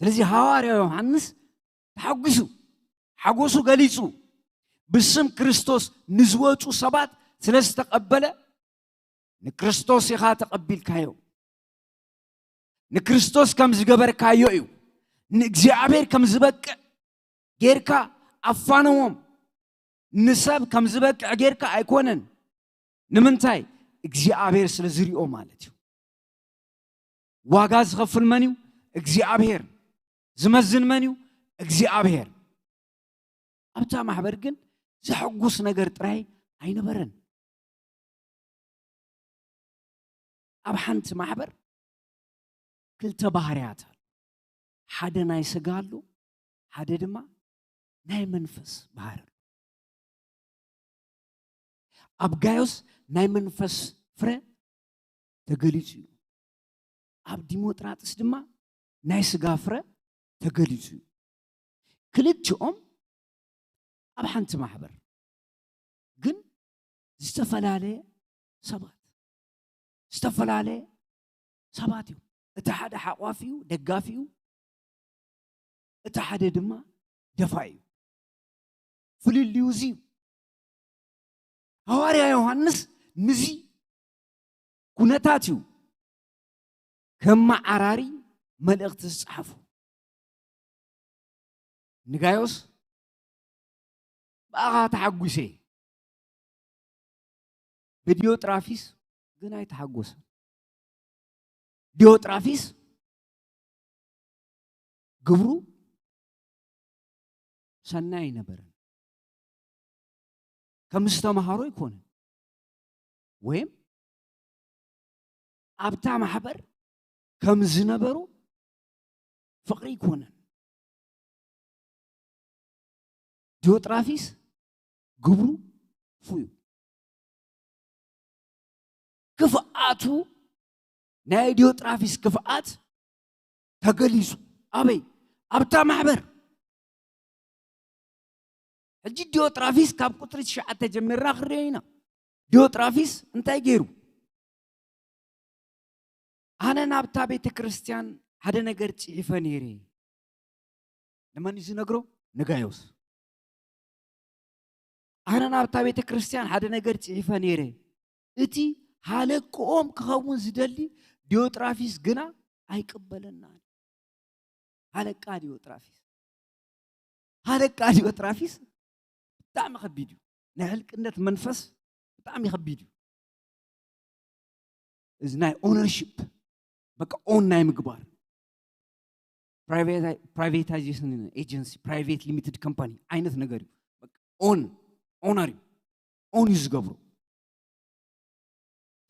ስለዚ ሃዋርያ ዮሃንስ ተሓጒሱ፣ ሓጎሱ ገሊጹ፣ ብስም ክርስቶስ ንዝወጹ ሰባት ስለ ዝተቐበለ፣ ንክርስቶስ ኢኻ ተቐቢልካዮ። ንክርስቶስ ከም ዝገበርካዮ እዩ። ንእግዚኣብሔር ከም ዝበቅዕ ጌርካ ኣፋነዎም። ንሰብ ከም ዝበቅዕ ጌርካ ኣይኮነን። ንምንታይ? እግዚኣብሔር ስለ ዝሪኦ ማለት እዩ። ዋጋ ዝኸፍል መን እዩ? እግዚኣብሔር። ዝመዝን መን እዩ? እግዚኣብሔር። ኣብታ ማሕበር ግን ዘሐጉስ ነገር ጥራይ ኣይነበረን። ኣብ ሓንቲ ማሕበር ክልተ ባህርያት ኣሎ። ሓደ ናይ ስጋ ኣሎ፣ ሓደ ድማ ናይ መንፈስ ባህሪ ኣሎ። ኣብ ጋዮስ ናይ መንፈስ ፍረ ተገሊጹ እዩ። ኣብ ዲሞጥራጥስ ድማ ናይ ስጋ ፍረ ተገሊጹ እዩ። ክልቲኦም ኣብ ሓንቲ ማሕበር ግን ዝተፈላለየ ሰባት፣ ዝተፈላለየ ሰባት እዮም። እቲ ሓደ ሓቋፊ እዩ፣ ደጋፊ እዩ። እቲ ሓደ ድማ ደፋኢ እዩ። ፍልልዩ እዚ እዩ። ሃዋርያ ዮሃንስ ንዚ ኩነታት እዩ ከም መዓራሪ መልእኽቲ ዝጸሓፎ። ንጋዮስ ብኣኻ ተሓጒሰ፣ ብዲዮጥራፊስ ግን ኣይተሓጎሰን። ዲዮጥራፊስ ግብሩ ሰናይ ኣይነበረን። ከም ዝተምሃሮ ኣይኮነን፣ ወይም ኣብታ ማሕበር ከም ዝነበሩ ፍቕሪ ኣይኮነን። ዲዮጥራፊስ ግብሩ ክፉእ እዩ። ክፍኣቱ፣ ናይ ዲዮጥራፊስ ክፍኣት ተገሊጹ። ኣበይ? ኣብታ ማሕበር። ሕጂ ዲዮጥራፊስ ካብ ቁጽሪ ትሽዓተ ጀሚርና ክንሪኦ ኢና። ዲዮጥራፊስ እንታይ ገይሩ? ኣነ ናብታ ቤተ ክርስቲያን ሓደ ነገር ጽሒፈ ነይረ። ንመን እዩ ዝነግሮ? ንጋዮስ። ኣነ ናብታ ቤተ ክርስቲያን ሓደ ነገር ጽሒፈ ነይረ። እቲ ሃለቅኦም ክኸውን ዝደሊ ዲዮጥራፊስ ግና ኣይቅበለናን። ሃለቃ ዲዮጥራፊስ። ሃለቃ ዲዮጥራፊስ ብጣዕሚ ከቢድ እዩ። ናይ ሕልቅነት መንፈስ ብጣዕሚ ከቢድ እዩ። እዚ ናይ ኦነርሺፕ፣ በቃ ኦን ናይ ምግባር፣ ፕራይቬታይዜሽን ኤጀንሲ፣ ፕራይቬት ሊሚትድ ካምፓኒ ዓይነት ነገር እዩ። በቃ ኦን፣ ኦነር እዩ። ኦን እዩ ዝገብሮ።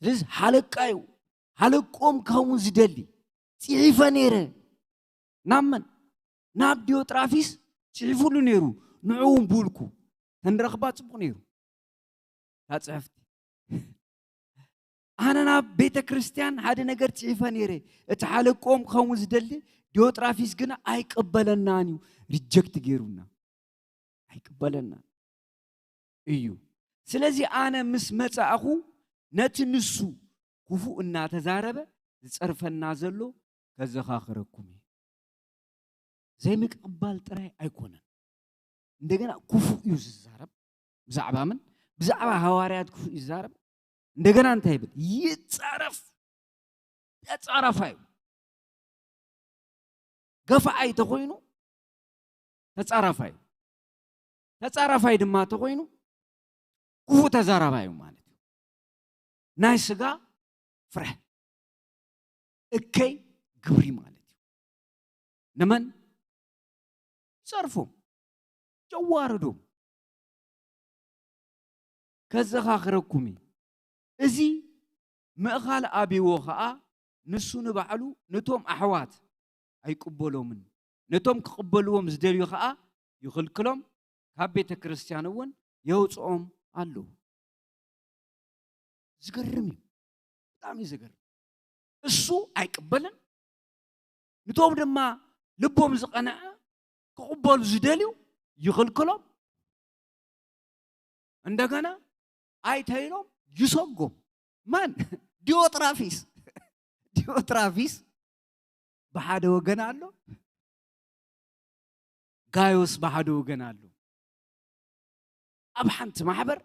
ስለዚ ሃለቃ እዩ። ሃለቆም ክኸውን ዝደሊ ጽሒፈ ነይረ። ናብ መን? ናብ ዲዮጥራፊስ ጽሒፉሉ ነይሩ። ንዑ እውን ብውልኩ ተንረኽባ ጽቡቕ ነይሩ። እታ ጽሕፍቲ፣ ኣነ ናብ ቤተ ክርስቲያን ሓደ ነገር ጽሒፈ ነይረ፣ እቲ ሓለቆም ክኸውን ዝደሊ ዲዮጥራፊስ ግና ኣይቅበለናን እዩ፣ ሪጀክት ገይሩና፣ ኣይቅበለናን እዩ። ስለዚ ኣነ ምስ መጻእኹ ነቲ ንሱ ክፉእ እናተዛረበ ዝጸርፈና ዘሎ ከዘኻኽረኩም እየ። ዘይምቅባል ጥራይ ኣይኮነን። እንደገና ክፉእ እዩ ዝዛረብ። ብዛዕባ ምን? ብዛዕባ ሃዋርያት ክፉእ ይዛረብ። እንደገና እንታይ ይብል? ይጻረፍ። ተጻራፋይ እዩ። ገፋዓይ ተኾይኑ ተጻራፋይ እዩ። ተጻራፋይ ድማ ተኾይኑ ክፉእ ተዛራባይ እዩ ማለት እዩ። ናይ ስጋ ፍረ፣ እከይ ግብሪ ማለት እዩ። ንመን? ጸርፎም፣ ጀዋርዶም። ከዘኻኽረኩም እዩ። እዚ ምእኻል ኣብይዎ ኸኣ ንሱ ንባዕሉ ነቶም ኣሕዋት ኣይቅበሎምን፣ ነቶም ክቕበልዎም ዝደልዩ ኸኣ ይኽልክሎም፣ ካብ ቤተ ክርስቲያን እውን የውፅኦም ኣሎ። ዝገርም እዩ። ብጣዕሚ እዩ ዝገርም። እሱ ኣይቅበልን፣ ንቶም ድማ ልቦም ዝቐንዐ ክቕበሉ ዝደልዩ ይኽልክሎም። እንደገና ኣይተይሎም ይሰጎም። ማን? ዲዮጥራፊስ። ዲዮጥራፊስ ብሓደ ወገን ኣሎ፣ ጋዮስ ብሓደ ወገን ኣሎ። ኣብ ሓንቲ ማሕበር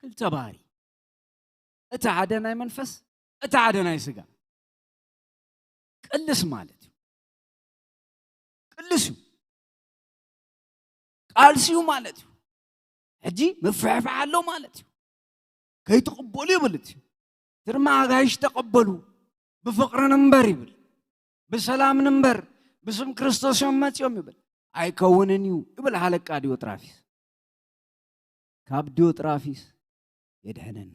ክልተ ባህሪ፣ እቲ ሓደ ናይ መንፈስ፣ እቲ ሓደ ናይ ስጋ። ቅልስ ማለት እዩ። ቅልስ እዩ። ቃልሲ እዩ ማለት እዩ። ሕጂ ምፍሕፋሕ ኣሎ ማለት እዩ። ከይትቕበሉ ይብል እቲ። እቲ ድማ ኣጋይሽ ተቐበሉ፣ ብፍቕሪ ንንበር ይብል። ብሰላም ንንበር፣ ብስም ክርስቶስ እዮም መጺኦም ይብል። ኣይከውንን እዩ ይብል ሃለቃ ዲዮጥራፊስ። ካብ ዲዮጥራፊስ የድሕነና።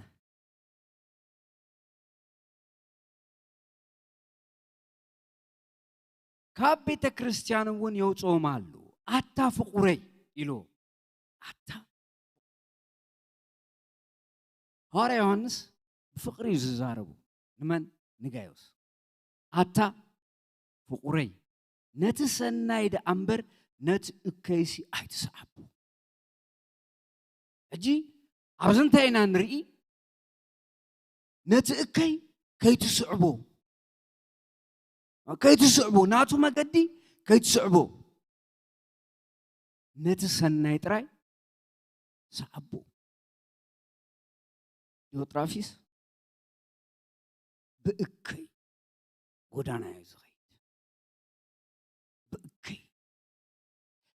ካብ ቤተ ክርስቲያን እውን የውፅኦም ኣሉ። ኣታ ፍቁረይ ኢሉ። ኣታ ሃዋርያ ዮሃንስ ብፍቕሪ እዩ ዝዛረቡ። ንመን? ንጋዮስ። ኣታ ፍቁረይ፣ ነቲ ሰናይ ደኣ እምበር ነቲ እከይሲ ኣይትስዓቦ። ሕጂ ኣብዚ እንታይ ኢና ንርኢ? ነቲ እከይ ከይትስዕቦ፣ ከይትስዕቦ፣ ናቱ መገዲ ከይትስዕቦ፣ ነቲ ሰናይ ጥራይ ሰዓቦ። ዲዮጥራፊስ ብእከይ ጎዳና እዩ ዝኸይድ። ብእከይ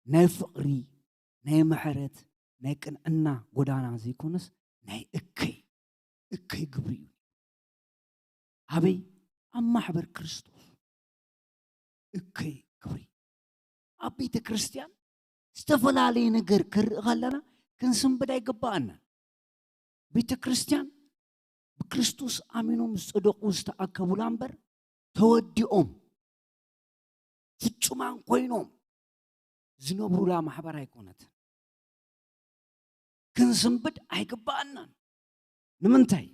ናይ ፍቕሪ፣ ናይ ምሕረት፣ ናይ ቅንዕና ጎዳና ዘይኮነስ ናይ እከይ፣ እከይ ግብሪ እዩ። ኣበይ? ኣብ ማሕበር ክርስቶስ። እከይ ግብሪ። ኣብ ቤተ ክርስቲያን ዝተፈላለየ ነገር ክንርኢ ከለና ክንስንብድ ኣይግባኣናን። ቤተ ክርስቲያን ብክርስቶስ ኣሚኖም ዝጸደቑ ዝተኣከቡላ እምበር ተወዲኦም ፍጹማን ኮይኖም ዝነብሩላ ማሕበር ኣይኮነትን። ክንስንብድ ኣይግባኣናን። ንምንታይ?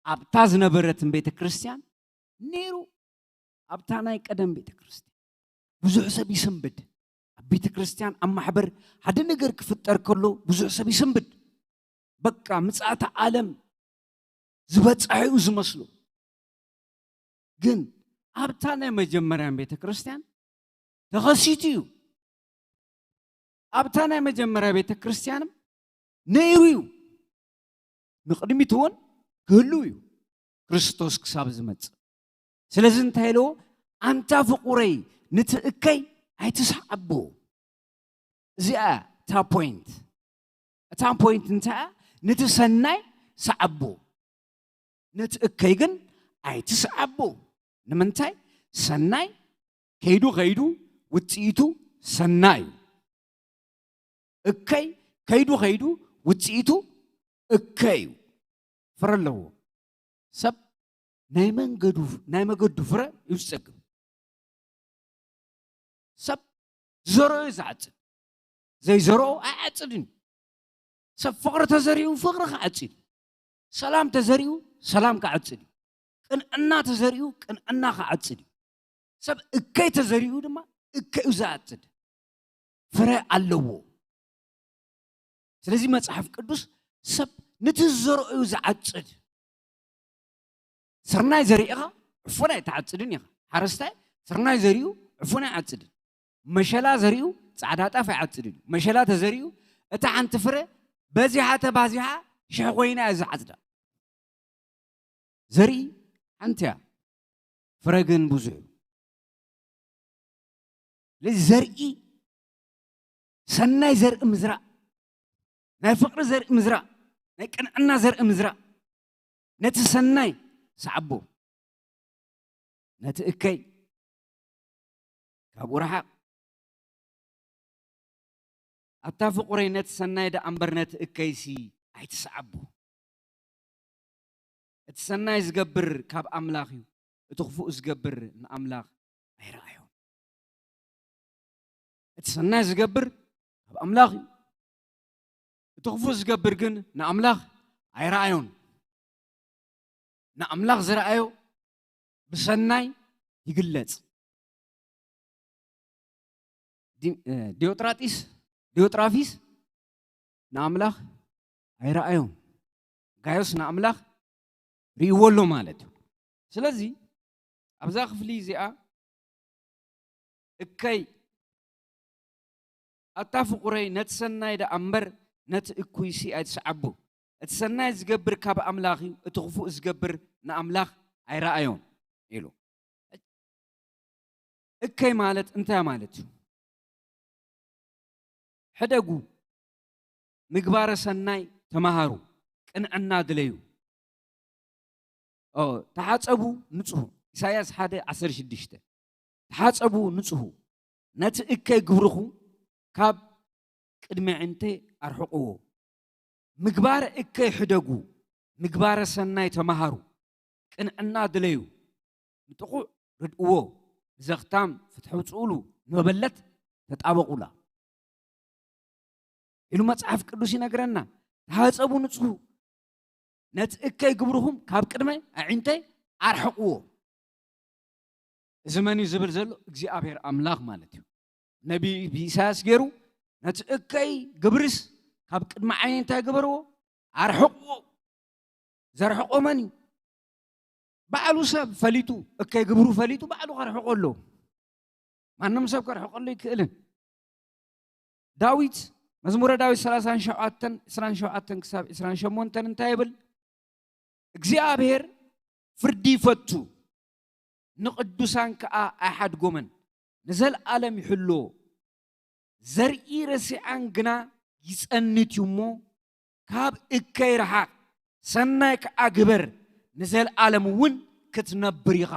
ኣብታ ዝነበረትን ቤተ ክርስቲያን ነይሩ። ኣብታ ናይ ቀደም ቤተ ክርስቲያን ብዙሕ ሰብ ይስንብድ። ኣብ ቤተ ክርስቲያን፣ ኣብ ማሕበር ሓደ ነገር ክፍጠር ከሎ ብዙሕ ሰብ ይስንብድ። በቃ ምጽኣተ ዓለም ዝበጽሐ እዩ ዝመስሎ። ግን ኣብታ ናይ መጀመርያን ቤተ ክርስቲያን ተኸሲቱ እዩ። ኣብታ ናይ መጀመርያ ቤተ ክርስቲያንም ነይሩ እዩ። ንቕድሚት እውን ክህሉ እዩ፣ ክርስቶስ ክሳብ ዝመጽእ። ስለዚ እንታይ ኢልዎ? ኣንታ ፍቑረይ፣ ንትእከይ ኣይትስዓቦ። እዚኣ እታ ፖይንት። እታ ፖይንት እንታይ እያ? ነቲ ሰናይ ሰዓቦ፣ ነቲ እከይ ግን ኣይትስዓቦ። ንምንታይ? ሰናይ ከይዱ ከይዱ ውጽኢቱ ሰናይ እዩ። እከይ ከይዱ ከይዱ ውጽኢቱ እከይ እዩ። ፍረ ኣለዎ። ሰብ ናይ መንገዱ፣ ናይ መገዱ ፍረ እዩ ዝጸግብ። ሰብ ዝዘርኦ እዩ ዝዓጽድ፣ ዘይዘርኦ ኣይዓጽድን እዩ። ሰብ ፍቕሪ ተዘሪኡ ፍቕሪ ክዓጽድ እዩ። ሰላም ተዘሪኡ ሰላም ክዓጽድ እዩ። ቅንዕና ተዘሪኡ ቅንዕና ክዓጽድ እዩ። ሰብ እከይ ተዘሪኡ ድማ እከይ እዩ ዝዓጽድ። ፍረ ኣለዎ። ስለዚ መጽሓፍ ቅዱስ ሰብ ነቲ ዝዘርኦ እዩ ዝዓጽድ። ስርናይ ዘሪእኻ ዕፉን ኣይትዓጽድን ኢኻ። ሓረስታይ ስርናይ ዘሪኡ ዕፉን ኣይዓጽድን። መሸላ ዘሪኡ ጻዕዳ ጣፍ ኣይዓጽድን እዩ። መሸላ ተዘሪኡ፣ እታ ሓንቲ ፍረ በዚሓ ተባዚሓ ሽሕ ኮይና እያ ዝዓጽዳ። ዘርኢ ሓንቲ እያ፣ ፍረ ግን ብዙሕ እዩ። ስለዚ ዘርኢ፣ ሰናይ ዘርኢ ምዝራእ፣ ናይ ፍቕሪ ዘርኢ ምዝራእ፣ ናይ ቅንዕና ዘርኢ ምዝራእ፣ ነቲ ሰናይ ሰዓቦ፣ ነቲ እከይ ካብኡ ረሓቕ። ኣታ ፍቑረይ፣ ነቲ ሰናይ ደኣ እምበር ነቲ እከይሲ ኣይትስዓቦ። እቲ ሰናይ ዝገብር ካብ ኣምላኽ እዩ፣ እቲ ክፉእ ዝገብር ንኣምላኽ ኣይረኣዮን። እቲ ሰናይ ዝገብር ካብ ኣምላኽ እዩ፣ እቲ ክፉእ ዝገብር ግን ንኣምላኽ ኣይረኣዮን። ንኣምላኽ ዝረኣዮ ብሰናይ ይግለጽ። ዲ-፣ እ፣ ዲዮጥራጢስ፣ ዲዮጥራፊስ ንኣምላኽ ኣይረኣዮን። ጋዮስ ንኣምላኽ ርእይዎ ኣሎ ማለት እዩ። ስለዚ ኣብዛ ክፍሊ እዚኣ እከይ ኣታ ፍቑረይ፣ ነቲ ሰናይ ደኣ እምበር ነቲ እኩይሲ ኣይትስዓቦ። እቲ ሰናይ ዝገብር ካብ ኣምላኽ እዩ፣ እቲ ክፉእ ዝገብር ንኣምላኽ ኣይረኣዮን ኢሉ። እከይ ማለት እንታይ ማለት እዩ? ሕደጉ፣ ምግባረ ሰናይ ተማሃሩ፣ ቅንዕና ድለዩ። ኦ፣ ተሓጸቡ ንጽሁ። ኢሳያስ ሓደ ዓሰርተ ሽዱሽተ። ተሓጸቡ ንጽሁ፣ ነቲ እከይ ግብርኹም ካብ ቅድሚ ኣዒንተይ ኣርሕቕዎ። ምግባረ እከይ ሕደጉ፣ ምግባረ ሰናይ ተማሃሩ፣ ቅንዕና ድለዩ፣ ንጥቑዕ ርድእዎ፣ ንዘኽታም ፍትሒ ውጽኡሉ፣ ንመበለት ተጣበቑላ ኢሉ መጽሓፍ ቅዱስ ይነግረና። ተሓጸቡ ንጽሁ፣ ነቲ እከይ ግብርኹም ካብ ቅድመ ኣዒንተይ ኣርሕቕዎ። እዚ መን እዩ ዝብል ዘሎ? እግዚኣብሔር ኣምላኽ ማለት እዩ። ነቢ ብኢሳያስ ገይሩ፣ ነቲ እከይ ግብርስ ካብ ቅድሚ ዓይኒ እንታይ ግበርዎ? ኣርሕቕዎ። ዘርሕቖ መን እዩ? ባዕሉ ሰብ ፈሊጡ፣ እከይ ግብሩ ፈሊጡ ባዕሉ ከርሕቆ ኣለዎ። ማንም ሰብ ከርሕቀሉ ኣይክእልን። ዳዊት፣ መዝሙረ ዳዊት ሰላሳን ሸውዓተን፣ ዕስራን ሸውዓተን ክሳብ ዕስራን ሸሞንተን እንታይ ይብል? እግዚኣብሔር ፍርዲ ይፈቱ፣ ንቅዱሳን ከኣ ኣይሓድጎምን፣ ንዘለኣለም ይሕልዎ። ዘርኢ ረሲዓን ግና ይጸንት እዩ እሞ፣ ካብ እከይ ረሓቕ፣ ሰናይ ከኣ ግበር፣ ንዘለኣለም እውን ክትነብር ኢኻ።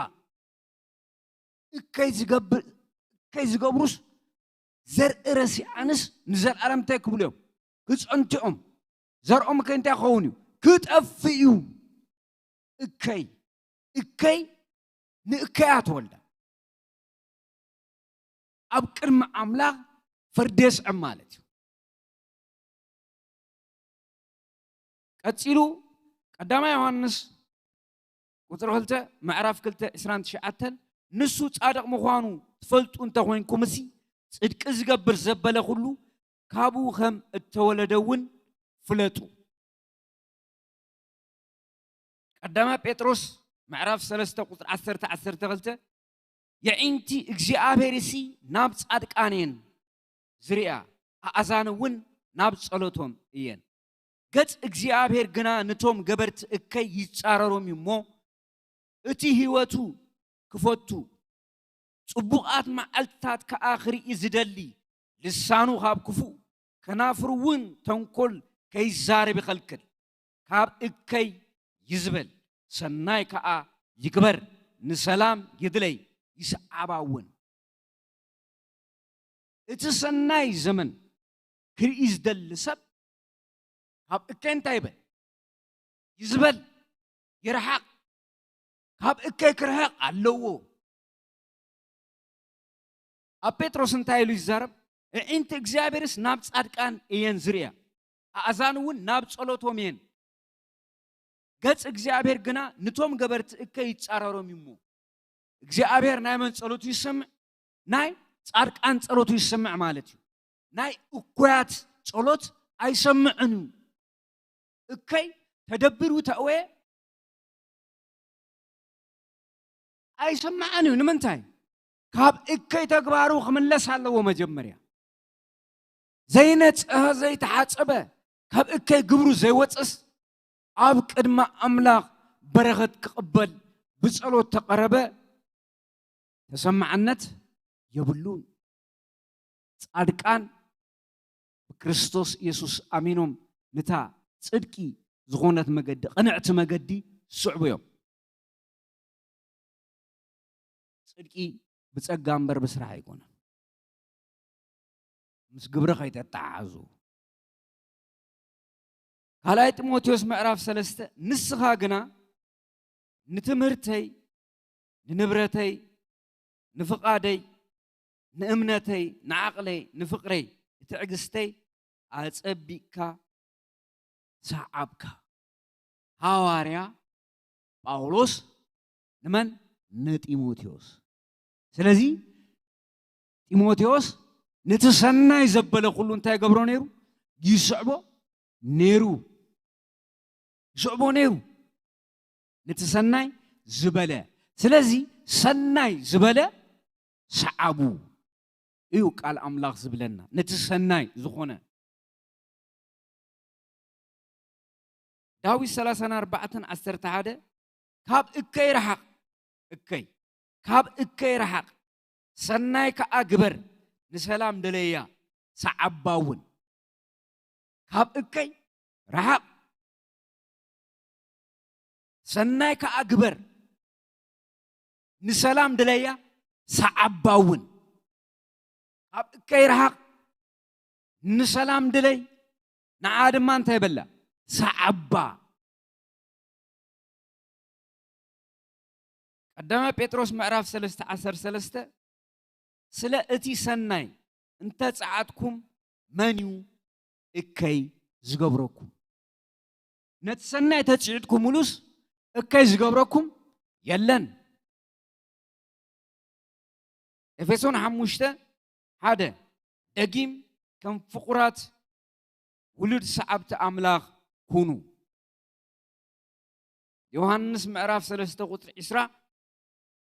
እከይ ዝገብር፣ እከይ ዝገብሩስ ዘርኢ ረሲዓንስ ንዘለኣለም እንታይ ክብሉ እዮም? ክጸንቱ እዮም። ዘርኦም ከ እንታይ ክኸውን እዩ? ክጠፍእ እዩ። እከይ፣ እከይ ንእከያ ተወልዳ። ኣብ ቅድሚ ኣምላኽ ፍርዲ የስዕብ ማለት እዩ። ቀጺሉ ቀዳማይ ዮሃንስ ቁጽሪ ክልተ፣ ምዕራፍ ክልተ ዕስራን ትሽዓተን፣ ንሱ ጻድቕ ምዃኑ ትፈልጡ እንተ ኾይንኩምሲ፣ ጽድቂ ዝገብር ዘበለ ኩሉ ካብኡ ከም እተወለደ እውን ፍለጡ። ቀዳማይ ጴጥሮስ ምዕራፍ ሰለስተ ቁጽሪ ዓሰርተ፣ ዓሰርተ ክልተ፣ የዒንቲ እግዚኣብሔርሲ ናብ ጻድቃን እየን ዝሪኣ፣ ኣእዛን እውን ናብ ጸሎቶም እየን። ገጽ እግዚኣብሔር ግና ነቶም ገበርቲ እከይ ይጻረሮም እዩ እሞ፣ እቲ ህይወቱ ክፈቱ፣ ጽቡቓት መዓልትታት ከኣ ክርኢ ዝደሊ፣ ልሳኑ ካብ ክፉእ፣ ከናፍሩ እውን ተንኮል ከይዛረብ ይኸልክል። ካብ እከይ ይዝበል፣ ሰናይ ከኣ ይግበር፣ ንሰላም ይድለይ፣ ይስዓባ እውን። እቲ ሰናይ ዘመን ክርኢ ዝደሊ ሰብ ካብ እከይ እንታይ ይበል? ይዝበል፣ ይርሓቕ። ካብ እከይ ክርሕቕ ኣለዎ። ኣብ ጴጥሮስ እንታይ ኢሉ ይዛረብ? ኣዒንቲ እግዚኣብሔርስ ናብ ጻድቃን እየን ዝርእያ፣ ኣእዛን እውን ናብ ጸሎቶም እየን። ገጽ እግዚኣብሔር ግና ንቶም ገበርቲ እከይ ይጻረሮም እዩ እሞ። እግዚኣብሔር ናይ መን ጸሎቱ ይሰምዕ? ናይ ጻድቃን ጸሎቱ ይሰምዕ ማለት እዩ። ናይ እኩያት ጸሎት ኣይሰምዕን እዩ። እከይ ተደቢሩ ተእወየ ኣይሰምዕን እዩ። ንምንታይ? ካብ እከይ ተግባሩ ክምለስ ኣለዎ መጀመርያ። ዘይነጽሀ ዘይተሓጸበ ካብ እከይ ግብሩ ዘይወጽስ ኣብ ቅድሚ ኣምላኽ በረኸት ክቕበል ብጸሎት ተቐረበ። ተሰማዕነት የብሉን። ጻድቃን ብክርስቶስ ኢየሱስ ኣሚኖም ነታ ጽድቂ ዝኾነት መገዲ፣ ቅንዕቲ መገዲ ዝስዕቡ እዮም። ጽድቂ ብጸጋ እምበር ብስራሕ ኣይኮነን። ምስ ግብሪ ከይተተሓሓዙ። ካልኣይ ጢሞቴዎስ ምዕራፍ ሰለስተ፣ ንስኻ ግና ንትምህርተይ፣ ንንብረተይ፣ ንፍቓደይ፣ ንእምነተይ፣ ንዓቕለይ፣ ንፍቕረይ፣ ንትዕግስተይ ኣጸቢቕካ ሰዓብካ። ሃዋርያ ጳውሎስ ንመን? ንጢሞቴዎስ። ስለዚ ጢሞቴዎስ ነቲ ሰናይ ዘበለ ኩሉ እንታይ ገብሮ ነይሩ? ይስዕቦ ነይሩ። ይስዕቦ ነይሩ። ነቲ ሰናይ ዝበለ። ስለዚ ሰናይ ዝበለ ሰዓቡ እዩ ቃል ኣምላኽ ዝብለና። ነቲ ሰናይ ዝኾነ። ዳዊት ሰላሳን ኣርባዕተን ዓሰርተ ሓደ፣ ካብ እከይ ረሓቕ፣ እከይ፣ ካብ እከይ ረሓቕ፣ ሰናይ ከኣ ግበር፣ ንሰላም ደለያ፣ ሰዓባ እውን። ካብ እከይ ረሓቕ፣ ሰናይ ከኣ ግበር፣ ንሰላም ደለያ፣ ሰዓባ እውን። ካብ እከይ ረሓቕ፣ ንሰላም ድለይ፣ ንዓ ድማ እንታይ በላ? ሰዓባ። ቀዳማይ ጴጥሮስ ምዕራፍ ሰለስተ ዓሰርተ ሰለስተ፣ ስለ እቲ ሰናይ እንተ ጸዓትኩም መን እዩ እከይ ዝገብረኩም? ነቲ ሰናይ ተጽዒትኩምሉስ እከይ ዝገብረኩም የለን። ኤፌሶን ሓሙሽተ ሓደ፣ ደጊም ከም ፍቑራት ውሉድ ሰዓብቲ ኣምላኽ ኩኑ። ዮሃንስ ምዕራፍ ሰለስተ ቁጽሪ ዕስራ፣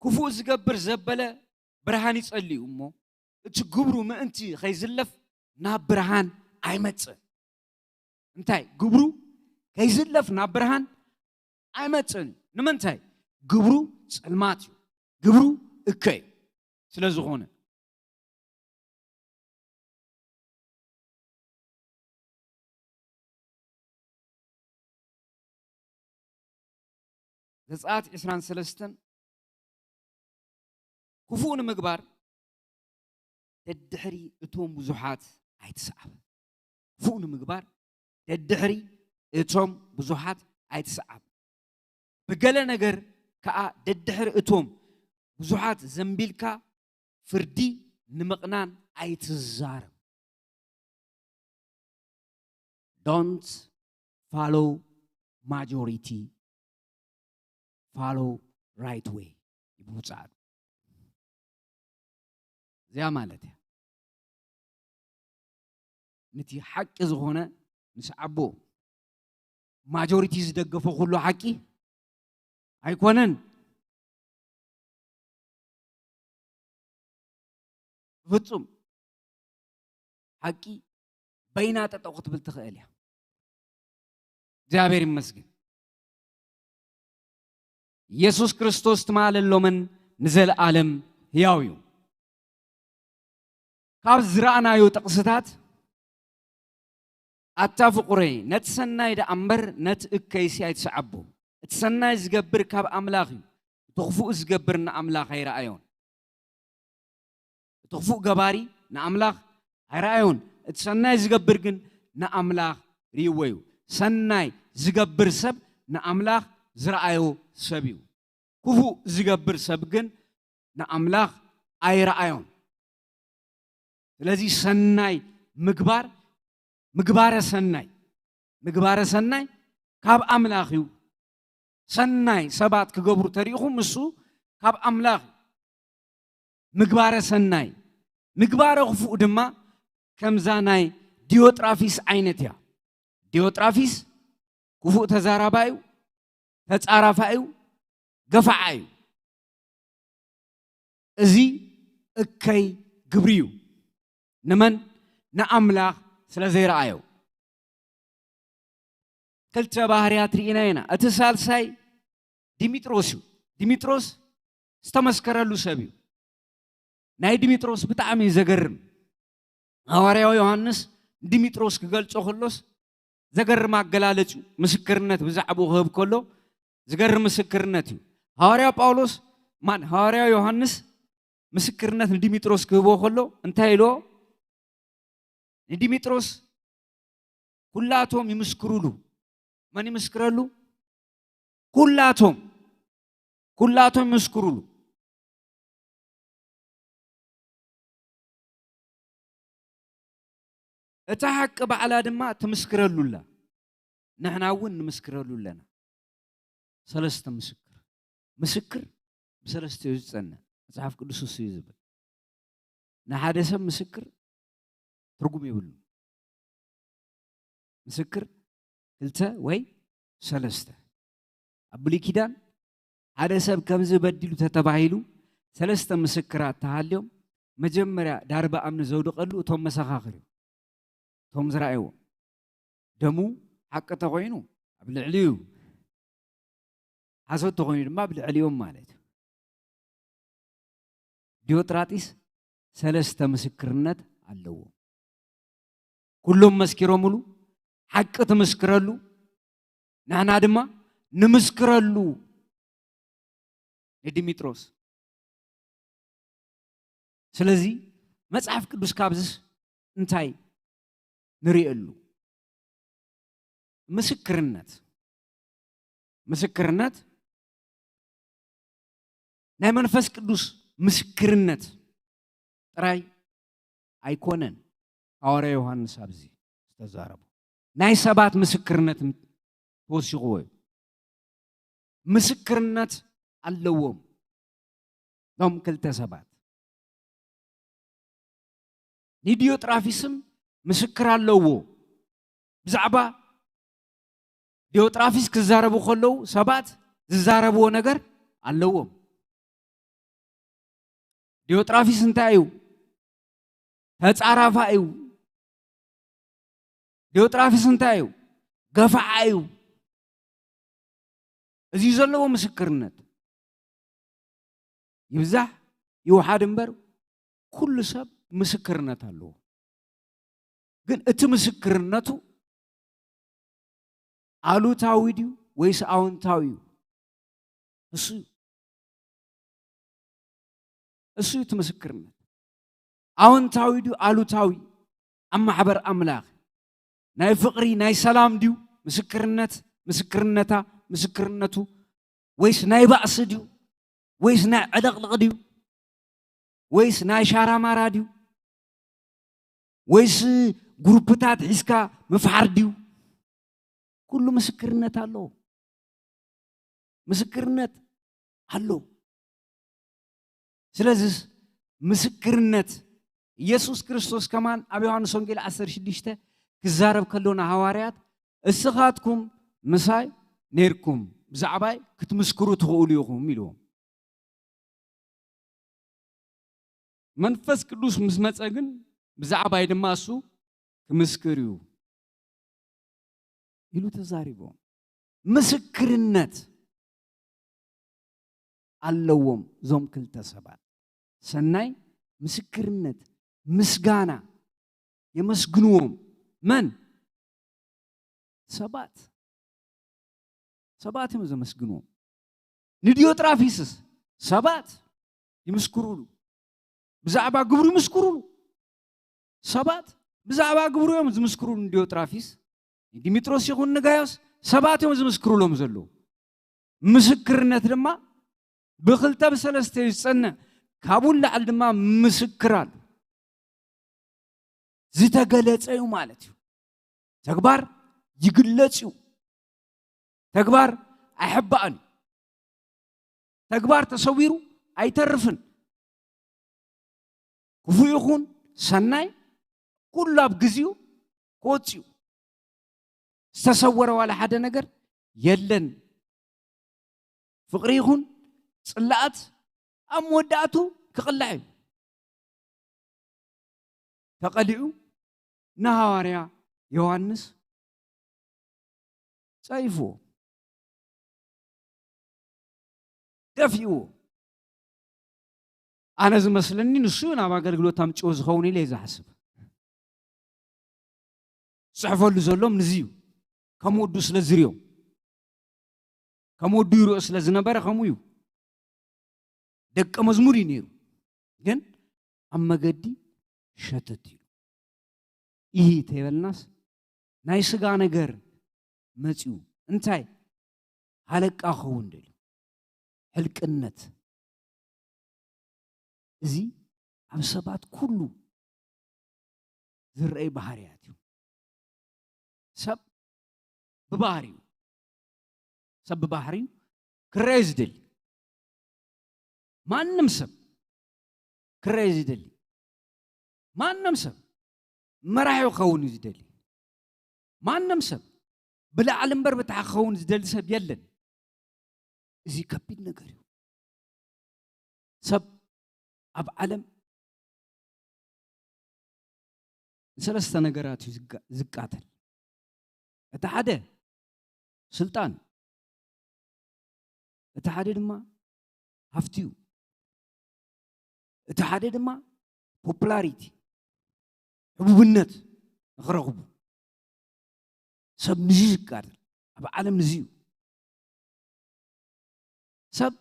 ክፉእ ዝገብር ዘበለ ብርሃን ይጸሊ እዩ እሞ፣ እቲ ግብሩ ምእንቲ ኸይዝለፍ ናብ ብርሃን ኣይመጽእን። እንታይ? ግብሩ ከይዝለፍ ናብ ብርሃን ኣይመጽእን እዩ። ንምንታይ? ግብሩ ጸልማት እዩ። ግብሩ እከይ እዩ። ስለ ዝኾነ፣ ዘጸኣት ዕስራን ሰለስተን፣ ክፉእ ንምግባር ደድሕሪ እቶም ብዙሓት ኣይትስዓብ። ክፉእ ንምግባር ደድሕሪ እቶም ብዙሓት ኣይትስዓብ። ብገለ ነገር ከኣ ደድሕሪ እቶም ብዙሓት ዘንቢልካ ፍርዲ ንምቕናን ኣይትዛረብ። Don't follow majority, follow right way ይብሉ ጻዕዱ። እዚኣ ማለት እያ። ነቲ ሓቂ ዝኾነ ንስዓቦ። ማጆሪቲ ዝደገፎ ኩሉ ሓቂ ኣይኮነን። ፍጹም ሓቂ በይና ጠጠው ክትብል ትኽእል እያ። እግዚኣብሔር ይመስገን። ኢየሱስ ክርስቶስ ትማልን ሎምን ንዘለኣለም ሕያው እዩ። ካብ ዝረኣናዮ ጥቕስታት፣ ኣታ ፍቑረይ፣ ነቲ ሰናይ ደኣ እምበር ነቲ እከይሲ ኣይትስዓቦ። እቲ ሰናይ ዝገብር ካብ ኣምላኽ እዩ፣ እቲ ክፉእ ዝገብር ንኣምላኽ ኣይረኣዮን። እቲ ክፉእ ገባሪ ንኣምላኽ ኣይረኣዮን፣ እቲ ሰናይ ዝገብር ግን ንኣምላኽ ርእይዎ እዩ። ሰናይ ዝገብር ሰብ ንኣምላኽ ዝረኣዮ ሰብ እዩ። ክፉእ ዝገብር ሰብ ግን ንኣምላኽ ኣይረኣዮን። ስለዚ ሰናይ ምግባር፣ ምግባረ ሰናይ፣ ምግባረ ሰናይ ካብ ኣምላኽ እዩ። ሰናይ ሰባት ክገብሩ ተሪኢኹም፣ እሱ ካብ ኣምላኽ እዩ። ምግባረ ሰናይ፣ ምግባረ ክፉእ ድማ ከምዛ ናይ ዲዮጥራፊስ ዓይነት እያ። ዲዮጥራፊስ ክፉእ ተዛራባይ እዩ፣ ተጻራፋይ እዩ፣ ገፋዓ እዩ። እዚ እከይ ግብሪ እዩ። ንመን? ንኣምላኽ ስለ ዘይረኣዮ። ክልተ ባህርያት ርኢና ኢና። እቲ ሳልሳይ ዲሚጥሮስ እዩ። ዲሚጥሮስ ዝተመስከረሉ ሰብ እዩ። ናይ ዲሚጥሮስ ብጣዕሚ እዩ ዘገርም። ሃዋርያዊ ዮሃንስ ንዲሚጥሮስ ክገልጾ ከሎስ ዘገርም ኣገላለጽ እዩ። ምስክርነት ብዛዕባኡ ክህብ ከሎ ዝገርም ምስክርነት እዩ። ሃዋርያ ጳውሎስ፣ ማን፣ ሃዋርያ ዮሃንስ ምስክርነት ንዲሚጥሮስ ክህቦ ከሎ እንታይ ኢልዎ? ንዲሚጥሮስ፣ "ኩላቶም ይምስክሩሉ።" መን ይምስክረሉ? ኩላቶም፣ ኩላቶም ይምስክሩሉ። እታ ሓቂ ባዕላ ድማ ትምስክረሉ ኣላ። ንሕና እውን ንምስክረሉ ኣለና። ሰለስተ ምስክር። ምስክር ብሰለስተ እዩ ዝጸንዕ። መጽሓፍ ቅዱስ እሱ እዩ ዝብል። ንሓደ ሰብ ምስክር ትርጉም የብሉ። ምስክር ክልተ ወይ ሰለስተ። ኣብ ብሉይ ኪዳን ሓደ ሰብ ከምዚ በዲሉ ተተባሂሉ ሰለስተ ምስክራት ተሃልዮም፣ መጀመርያ ዳርባ እምኒ ዘውድቐሉ እቶም መሰኻኽር እዮም። እቶም ዝረኣይዎ። ደሙ ሓቂ ተኾይኑ ኣብ ልዕሊኡ፣ ሓሶት ተኾይኑ ድማ ኣብ ልዕሊኦም ማለት እዩ። ዲዮጥራጢስ ሰለስተ ምስክርነት ኣለዎ። ኩሎም መስኪሮምሉ፣ ሓቂ ትምስክረሉ፣ ንሕና ድማ ንምስክረሉ ንዲሚጥሮስ። ስለዚ መጽሓፍ ቅዱስ ካብዝስ እንታይ ንርእየሉ? ምስክርነት። ምስክርነት ናይ መንፈስ ቅዱስ ምስክርነት ጥራይ ኣይኮነን። ሃዋርያ ዮሃንስ ኣብዚ ዝተዛረቦ ናይ ሰባት ምስክርነት ተወሲኽዎ እዩ። ምስክርነት ኣለዎም እቶም ክልተ ሰባት። ንዲዮጥራፊስም ምስክር ኣለዎ። ብዛዕባ ዲዮጥራፊስ ክዛረቡ ከለዉ ሰባት ዝዛረብዎ ነገር ኣለዎም። ዲዮጥራፊስ እንታይ እዩ? ተጻራፋ እዩ። ዲዮጥራፊስ እንታይ እዩ? ገፋዓ እዩ። እዚ ዘለዎ ምስክርነት ይብዛሕ ይውሓድ እምበር ኩሉ ሰብ ምስክርነት ኣለዎ። ግን እቲ ምስክርነቱ ኣሉታዊ ድዩ ወይስ ኣወንታዊ እዩ? እሱ እዩ። እሱ እዩ እቲ ምስክርነት። ኣወንታዊ ድዩ ኣሉታዊ? ኣብ ማሕበር ኣምላኽ ናይ ፍቕሪ ናይ ሰላም ድዩ ምስክርነት፣ ምስክርነታ፣ ምስክርነቱ? ወይስ ናይ ባእሲ ድዩ? ወይስ ናይ ዕልቕልቕ ድዩ? ወይስ ናይ ሻራማራ ድዩ? ወይስ ግሩፕታት ሒዝካ ምፍሓር ድዩ? ኩሉ ምስክርነት ኣለዎ። ምስክርነት ኣሎ። ስለዚስ ምስክርነት ኢየሱስ ክርስቶስ ከማን ኣብ ዮሃንስ ወንጌል ዓሰርተ ሽዱሽተ ክዛረብ ከሎ ንሃዋርያት፣ "እስኻትኩም ምሳይ ኔርኩም ብዛዕባይ ክትምስክሩ ትኽእሉ ኢኹም" ኢልዎም። መንፈስ ቅዱስ ምስ መጸ ግን ብዛዕባይ ድማ እሱ ክምስክር እዩ ኢሉ ተዛሪቦም። ምስክርነት ኣለዎም እዞም ክልተ ሰባት። ሰናይ ምስክርነት፣ ምስጋና የመስግንዎም። መን? ሰባት። ሰባት እዮም ዘመስግንዎም። ንዲዮጥራፊስስ ሰባት ይምስክሩሉ። ብዛዕባ ግብሩ ይምስክሩሉ። ሰባት ብዛዕባ ግብሩ እዮም ዝምስክሩሉ። ንዲዮጥራፊስ፣ ንዲሚጥሮስ ይኹን ንጋዮስ ሰባት እዮም ዝምስክሩሎም ዘለዉ። ምስክርነት ድማ ብኽልተ ብሰለስተ እዩ ዝጸንዕ። ካብኡ ንላዕሊ ድማ ምስክር ኣሎ። ዝተገለጸ እዩ ማለት እዩ። ተግባር ይግለጽ እዩ። ተግባር ኣይሕባእን እዩ። ተግባር ተሰዊሩ ኣይተርፍን። ክፉእ ይኹን ሰናይ ኩሉ ኣብ ግዜኡ ክወጽእ እዩ። ዝተሰወረ ዋላ ሓደ ነገር የለን። ፍቕሪ ይኹን ጽላኣት ኣብ መወዳእቱ ክቕላዕ እዩ። ተቐሊዑ ንሃዋርያ ዮሃንስ ጸይፍዎ፣ ደፊእዎ። ኣነ ዝመስለኒ ንሱ ናብ ኣገልግሎት ኣምጽኦ ዝኸውን ኢለ እየ ዝሓስብ። ዝጽሕፈሉ ዘሎም ንዚ እዩ። ከም ወዱ ስለ ዝርዮም፣ ከም ወዱ ይርኦ ስለ ዝነበረ ከምኡ እዩ። ደቀ መዝሙር እዩ ነይሩ፣ ግን ኣብ መገዲ ሸተት ኢሉ። ይህ ተይበልናስ ናይ ስጋ ነገር መጺኡ እንታይ ሃለቃ ክኸውን ደልዩ? ሕልቅነት። እዚ ኣብ ሰባት ኩሉ ዝረኣይ ባህርያት እዩ። ሰብ ብባህሪኡ፣ ሰብ ብባህሪኡ ክረኣይ ዝደሊ፣ ማንም ሰብ ክረኣይ ዝደሊ፣ ማንም ሰብ መራሒ ክኸውን እዩ ዝደሊ። ማንም ሰብ ብላዕሊ እምበር ብታሕቲ ክኸውን ዝደሊ ሰብ የለን። እዚ ከቢድ ነገር እዩ። ሰብ ኣብ ዓለም ንሰለስተ ነገራት እዩ ዝጋ-፣ ዝቃተል። እቲ ሓደ ስልጣን፣ እቲ ሓደ ድማ ሃፍቲ እዩ። እቲ ሓደ ድማ ፖፑላሪቲ፣ ሕቡብነት ንኽረኽቡ። ሰብ ንዚ ይቃተል። ኣብ ዓለም ንዚ እዩ። ሰብ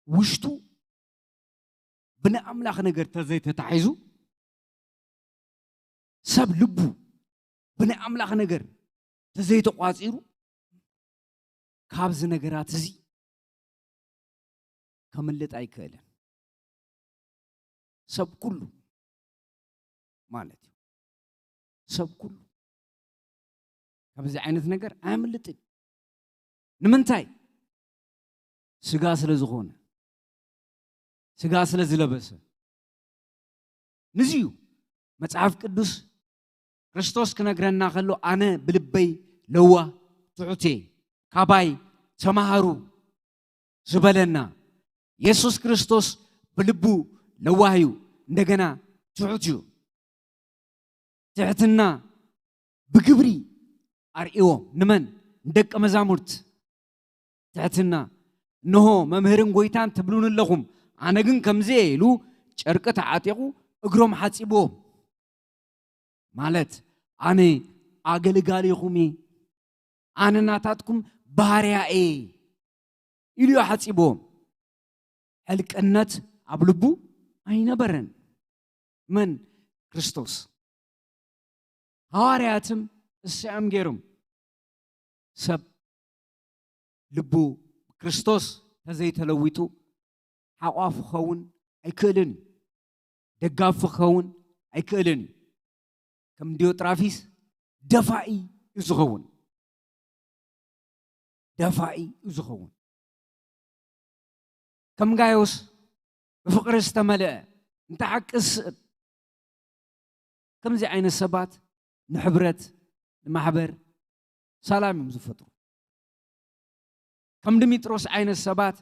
ውሽጡ ብናይ ኣምላኽ ነገር ተዘይተታሒዙ፣ ሰብ ልቡ ብናይ ኣምላኽ ነገር ተዘይተቋጺሩ፣ ካብዚ ነገራት እዚ ከምልጥ ኣይክእልን። ሰብ ኩሉ ማለት እዩ። ሰብ ኩሉ ካብዚ ዓይነት ነገር ኣያምልጥን። ንምንታይ? ስጋ ስለ ዝኾነ፣ ስጋ ስለ ዝለበሰ። ንዚ እዩ መጽሓፍ ቅዱስ ክርስቶስ ክነግረና ከሎ፣ "ኣነ ብልበይ ለዋህ ትሑት እየ፣ ካባይ ተማሃሩ" ዝበለና። የሱስ ክርስቶስ ብልቡ ለዋህ እዩ፣ እንደገና ትሑት እዩ። ትሕትና ብግብሪ ኣርእይዎም። ንመን? ንደቀ መዛሙርት። ትሕትና፣ "እንሆ መምህርን ጐይታን ትብሉኒ ኣለኹም፣ ኣነ ግን ከምዚ እየ" ኢሉ ጨርቂ ተዓጢቑ እግሮም ሓጺብዎም። ማለት፣ "ኣነ ኣገልጋሊኹም እየ፣ ኣነ ናታትኩም ባርያ እየ" ኢሉ እዩ ሓጺብዎም። ሕልቅነት ኣብ ልቡ ኣይነበረን። መን? ክርስቶስ። ሃዋርያትም እሰያም ገይሮም። ሰብ ልቡ ክርስቶስ ተዘይተለዊጡ ሓቋፉ ክኸውን ኣይክእልን እዩ። ደጋፊ ክኸውን ኣይክእልን እዩ። ከም ዲዮጥራፊስ ደፋኢ እዩ ዝኸውን። ደፋኢ እዩ ዝኸውን። ከም ጋዮስ ብፍቕሪ ዝተመልአ፣ እንተ ሓቂ ዝስእን፣ ከምዚ ዓይነት ሰባት ንሕብረት፣ ንማሕበር ሰላም እዮም ዝፈጥሩ። ከም ድሚጥሮስ ዓይነት ሰባት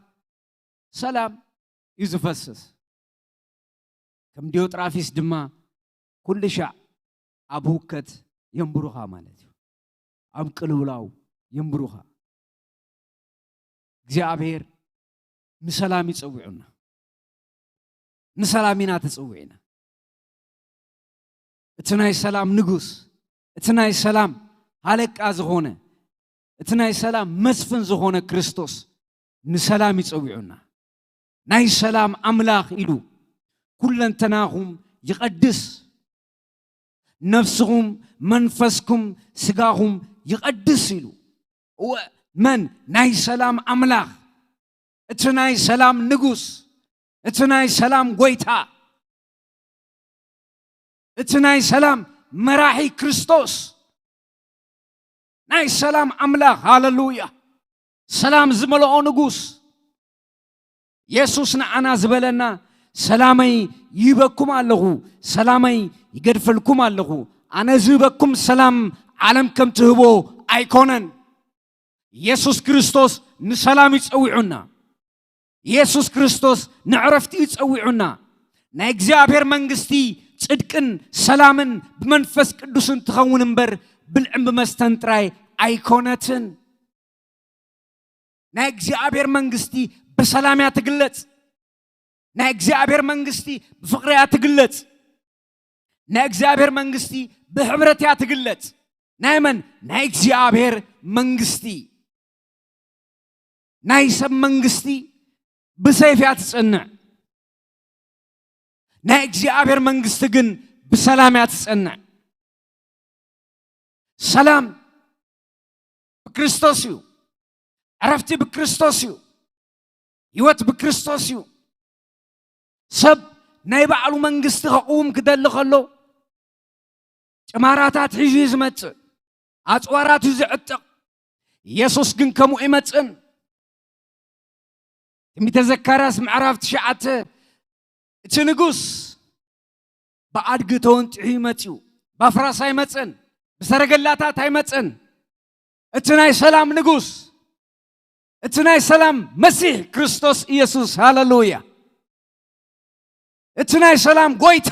ሰላም እዩ ዝፈስስ። ከም ዲዮጥራፊስ ድማ ኩሉ ሻዕ ኣብ ህውከት የንብሩኻ ማለት እዩ። ኣብ ቅልውላው የንብሩኻ። እግዚኣብሔር ንሰላም ይጸውዑና። ንሰላም ኢና ተጸዊዕና። እቲ ናይ ሰላም ንጉስ፣ እቲ ናይ ሰላም ሃለቃ ዝኾነ፣ እቲ ናይ ሰላም መስፍን ዝኾነ ክርስቶስ ንሰላም ይጸውዑና። ናይ ሰላም ኣምላኽ ኢሉ፣ "ኩለንተናኹም ይቐድስ፣ ነፍስኹም፣ መንፈስኩም፣ ስጋኹም ይቐድስ" ኢሉ። እወ፣ መን? ናይ ሰላም ኣምላኽ፣ እቲ ናይ ሰላም ንጉስ፣ እቲ ናይ ሰላም ጐይታ፣ እቲ ናይ ሰላም መራሒ ክርስቶስ፣ ናይ ሰላም ኣምላኽ። ሃለሉያ! ሰላም ዝመልኦ ንጉስ። የሱስ ንዓና ዝበለና፣ "ሰላመይ ይህበኩም ኣለኹ፣ ሰላመይ ይገድፈልኩም ኣለኹ። ኣነ ዝህበኩም ሰላም ዓለም ከም ትህቦ ኣይኮነን።" የሱስ ክርስቶስ ንሰላም እዩ ጸዊዑና። የሱስ ክርስቶስ ንዕረፍቲ እዩ ጸዊዑና። ናይ እግዚኣብሔር መንግስቲ ጽድቅን ሰላምን ብመንፈስ ቅዱስን ትኸውን እምበር፣ ብልዕን ብመስተን ጥራይ ኣይኮነትን። ናይ እግዚኣብሔር መንግስቲ ብሰላም እያ ትግለጽ። ናይ እግዚኣብሔር መንግስቲ ብፍቕሪ እያ ትግለጽ። ናይ እግዚኣብሔር መንግስቲ ብሕብረት እያ ትግለጽ። ናይ መን? ናይ እግዚኣብሔር መንግስቲ። ናይ ሰብ መንግስቲ ብሰይፍ እያ ትጸንዕ። ናይ እግዚኣብሔር መንግስቲ ግን ብሰላም እያ ትጸንዕ። ሰላም ብክርስቶስ እዩ። ዕረፍቲ ብክርስቶስ እዩ። ህይወት ብክርስቶስ እዩ። ሰብ ናይ ባዕሉ መንግስቲ ከቕውም ክደሊ ከሎ፣ ጭማራታት ሒዙ እዩ ዝመጽእ፣ ኣጽዋራት እዩ ዝዕጥቕ። ኢየሱስ ግን ከምኡ ኣይመጽእን። ትንቢተ ዘካርያስ ምዕራፍ ትሽዓተ፣ እቲ ንጉስ ብኣድጊ ተወንጢሑ እዩ መጺኡ። ብኣፍራስ ኣይመጸን፣ ብሰረገላታት ኣይመጸን። እቲ ናይ ሰላም ንጉስ፣ እቲ ናይ ሰላም መሲሕ ክርስቶስ ኢየሱስ፣ ሃሌሉያ። እቲ ናይ ሰላም ጎይታ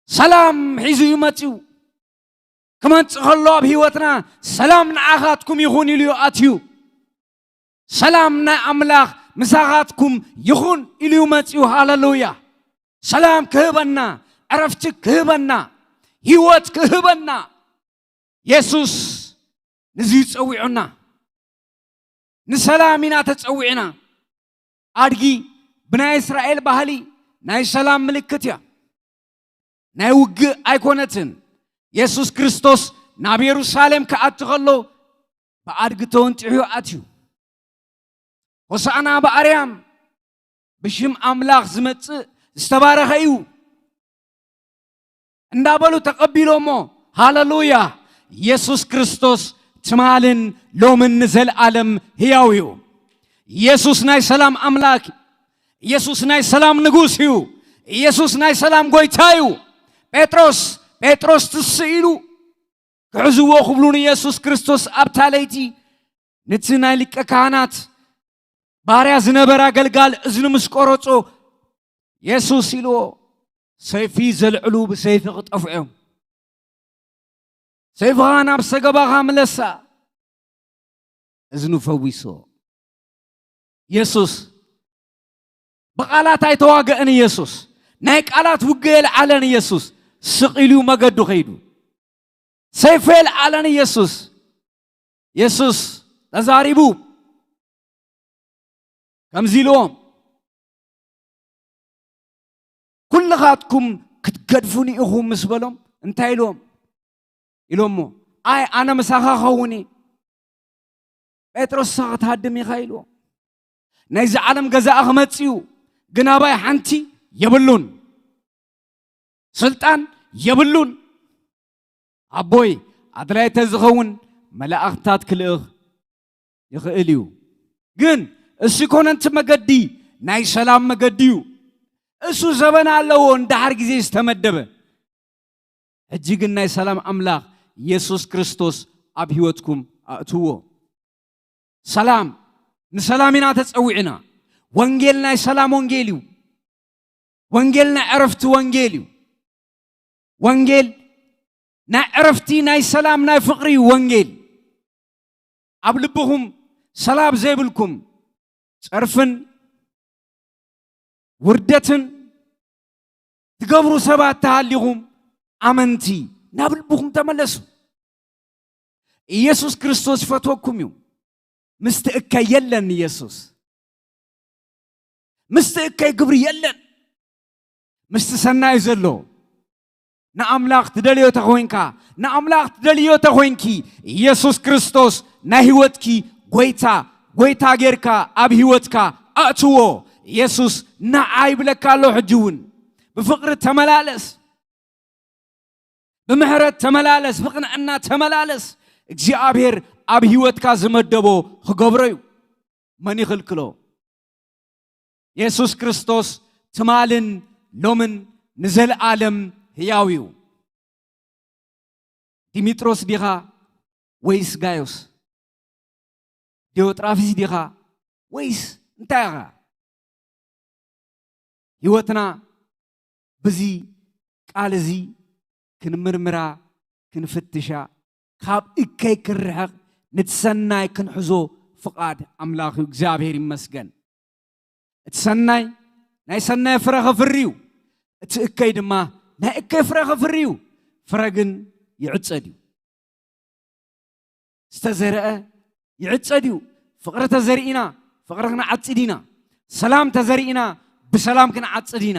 ሰላም ሒዙ እዩ መጺኡ። ክመጽእ ከሎ ኣብ ህይወትና፣ "ሰላም ንዓኻትኩም ይኹን" ኢሉ እዩ ኣትዩ። "ሰላም ናይ ኣምላኽ ምሳኻትኩም ይኹን" ኢሉ እዩ መጺኡ። ሃሌሉያ። ሰላም ክህበና፣ ዕረፍቲ ክህበና፣ ህይወት ክህበና፣ የሱስ ንዚ ጸዊዑና። ንሰላም ኢና ተጸዊዕና። ኣድጊ ብናይ እስራኤል ባህሊ ናይ ሰላም ምልክት እያ። ናይ ውግእ ኣይኮነትን። የሱስ ክርስቶስ ናብ የሩሳሌም ክኣቱ ከሎ ብኣድጊ ተወንጢሑ ኣትዩ። "ሆሳዕና ብኣርያም፣ ብሽም ኣምላኽ ዝመጽእ ዝተባረኸ እዩ" እንዳበሉ ተቐቢሎሞ። ሃሌሉያ! የሱስ ክርስቶስ ትማልን ሎምን ንዘለኣለም ህያው እዩ። የሱስ ናይ ሰላም ኣምላኽ፣ የሱስ ናይ ሰላም ንጉስ እዩ። የሱስ ናይ ሰላም ጎይታ እዩ። ጴጥሮስ፣ ጴጥሮስ ትስእ ኢሉ ክሕዝዎ ክብሉ ንየሱስ ክርስቶስ ኣብታ ለይቲ፣ ነቲ ናይ ሊቀ ካህናት ባርያ ዝነበረ ኣገልጋል እዝኑ ምስ ቆረጾ፣ የሱስ ኢልዎ፣ "ሰይፊ ዘልዕሉ ብሰይፊ ክጠፍዑ እዮም። ሰይፍኻ ናብ ሰገባኻ ምለሳ።" እዝኑ ፈዊስዎ። የሱስ ብቓላት ኣይተዋገእን። የሱስ ናይ ቃላት ውግእ የልዓለን። የሱስ ስቕ ኢሉ መገዱ ከይዱ። ሰይፉ የልዓለን። የሱስ፣ የሱስ ተዛሪቡ ከምዚ ኢልዎም፣ "ኩልኻትኩም ክትገድፉኒ ኢኹም" ምስ በሎም፣ እንታይ ኢልዎም? ኢሎሞ፣ "ኣይ፣ ኣነ ምሳኻ ኸውን እየ?" ጴጥሮስ፣ "ንስኻ ክትሃድም ኢኻ" ኢልዎ። "ናይዚ ዓለም ገዛኢ ክመጽእ እዩ፣ ግን ኣባይ ሓንቲ የብሉን፣ ስልጣን የብሉን። ኣቦይ ኣድላይ ተዝኸውን መላእኽትታት ክልእኽ ይኽእል እዩ። ግን እሱ ኮነ እቲ መገዲ ናይ ሰላም መገዲ እዩ። እሱ ዘበን ኣለዎ፣ እንድሓር ግዜ ዝተመደበ። ሕጂ ግን ናይ ሰላም ኣምላኽ የሱስ ክርስቶስ ኣብ ህይወትኩም ኣእትዎ። ሰላም፣ ንሰላም ኢና ተጸዊዕና። ወንጌል ናይ ሰላም ወንጌል እዩ። ወንጌል ናይ ዕረፍቲ ወንጌል እዩ። ወንጌል ናይ ዕረፍቲ፣ ናይ ሰላም፣ ናይ ፍቕሪ እዩ ወንጌል። ኣብ ልብኹም ሰላም ዘይብልኩም፣ ጸርፍን ውርደትን ትገብሩ ሰባት ተሃሊኹም፣ ኣመንቲ፣ ናብ ልብኹም ተመለሱ። ኢየሱስ ክርስቶስ ይፈትወኩም እዩ። ምስቲ እከይ የለን ኢየሱስ። ምስቲ እከይ ግብሪ የለን። ምስቲ ሰናይ ዘሎ። ንኣምላኽ ትደልዮ ተኾይንካ፣ ንኣምላኽ ትደልዮ ተኾይንኪ፣ ኢየሱስ ክርስቶስ ናይ ህይወትኪ ጎይታ፣ ጎይታ ጌርካ ኣብ ህይወትካ ኣእትዎ። ኢየሱስ ንዓ ይብለካ ኣሎ። ሕጂ እውን ብፍቕሪ ተመላለስ፣ ብምሕረት ተመላለስ፣ ብቕንዕና ተመላለስ። እግዚኣብሔር ኣብ ህይወትካ ዝመደቦ ክገብሮ እዩ። መን ይኽልክሎ? የሱስ ክርስቶስ ትማልን ሎምን ንዘለኣለም ህያው እዩ። ዲሜጥሮስ ዲኻ ወይስ ጋዮስ? ዲዮጥራፊስ ዲኻ ወይስ እንታይ ኢኻ? ህይወትና ብዚ ቃል እዚ ክንምርምራ፣ ክንፍትሻ፣ ካብ እከይ ክንርሕቕ፣ ነቲ ሰናይ ክንሕዞ ፍቓድ ኣምላኽ እዩ። እግዚኣብሔር ይመስገን። እቲ ሰናይ ናይ ሰናይ ፍረ ከፍሪ እዩ። እቲ እከይ ድማ ናይ እከይ ፍረ ከፍሪ እዩ። ፍረ ግን ይዕጸድ እዩ። ዝተዘርአ ይዕጸድ እዩ። ፍቕሪ ተዘሪእና፣ ፍቕሪ ክንዓጽድ ኢና። ሰላም ተዘሪእና፣ ብሰላም ክንዓጽድ ኢና።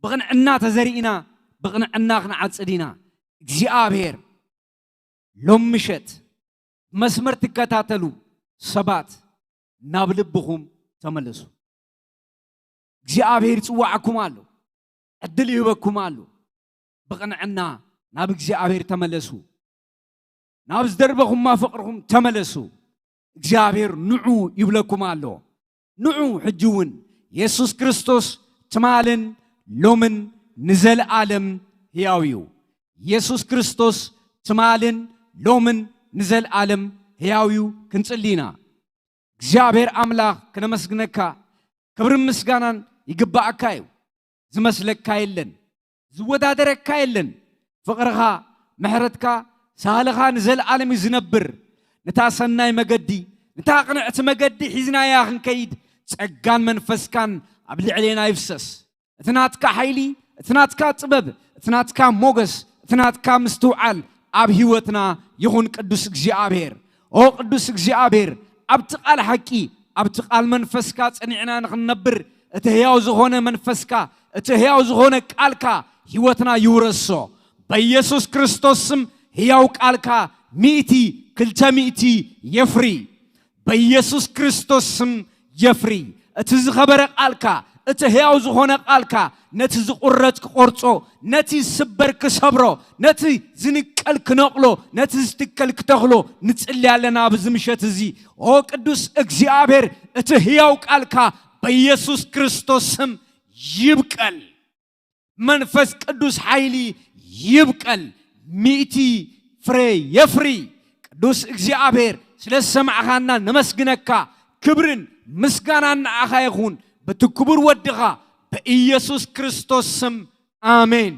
ብቕንዕና ተዘሪእና፣ ብቕንዕና ክንዓጽድ ኢና። እግዚኣብሔር ሎም ምሸት መስመር ትከታተሉ ሰባት ናብ ልብኹም ተመለሱ። እግዚኣብሔር ይጽዋዓኩም ኣሎ። ዕድል ይህበኩም ኣሎ። ብቕንዕና ናብ እግዚኣብሔር ተመለሱ። ናብ ዝደርበኹማ ፍቕርኹም ተመለሱ። እግዚኣብሔር ንዑ ይብለኩም ኣሎ። ንዑ ሕጂ እውን። የሱስ ክርስቶስ ትማልን ሎምን ንዘለኣለም ሕያው እዩ። የሱስ ክርስቶስ ትማልን ሎምን ንዘለኣለም ሕያው እዩ። ክንጽሊ ኢና። እግዚኣብሔር ኣምላኽ ክነመስግነካ፣ ክብርን ምስጋናን ይግባኣካ እዩ። ዝመስለካ የለን፣ ዝወዳደረካ የለን። ፍቕርኻ፣ ምሕረትካ፣ ሳህልኻ ንዘለኣለም እዩ ዝነብር። ነታ ሰናይ መገዲ፣ ነታ ቅንዕቲ መገዲ ሒዝናያ ክንከይድ ጸጋን መንፈስካን ኣብ ልዕሌና ይፍሰስ። እቲ ናትካ ሓይሊ፣ እቲ ናትካ ጥበብ፣ እቲ ናትካ ሞገስ፣ እቲ ናትካ ምስትውዓል ኣብ ህይወትና ይኹን። ቅዱስ እግዚኣብሔር፣ ኦ ቅዱስ እግዚኣብሔር፣ ኣብቲ ቃል ሓቂ፣ ኣብቲ ቃል መንፈስካ ጸኒዕና ንኽንነብር፣ እቲ ህያው ዝኾነ መንፈስካ፣ እቲ ህያው ዝኾነ ቃልካ ህይወትና ይውረሶ። በኢየሱስ ክርስቶስ ስም ህያው ቃልካ ሚእቲ፣ ክልተ ሚእቲ የፍሪ። በኢየሱስ ክርስቶስ ስም የፍሪ። እቲ ዝኸበረ ቃልካ፣ እቲ ህያው ዝኾነ ቃልካ፣ ነቲ ዝቑረጽ ክቆርጾ፣ ነቲ ዝስበር ክሰብሮ፣ ነቲ ዝንቀል ክነቕሎ፣ ነቲ ዝትከል ክተኽሎ ንጽሊ ኣለና ኣብዚ ምሸት እዚ። ኦ ቅዱስ እግዚኣብሔር፣ እቲ ህያው ቃልካ በኢየሱስ ክርስቶስ ስም ይብቀል። መንፈስ ቅዱስ ሓይሊ ይብቀል፣ ሚእቲ ፍረ የፍሪ። ቅዱስ እግዚኣብሔር፣ ስለ ዝሰማዕኻና ነመስግነካ። ክብርን ምስጋናን ንዓኻ ይኹን፣ በቲ ክቡር ወድኻ በኢየሱስ ክርስቶስ ስም፣ ኣሜን።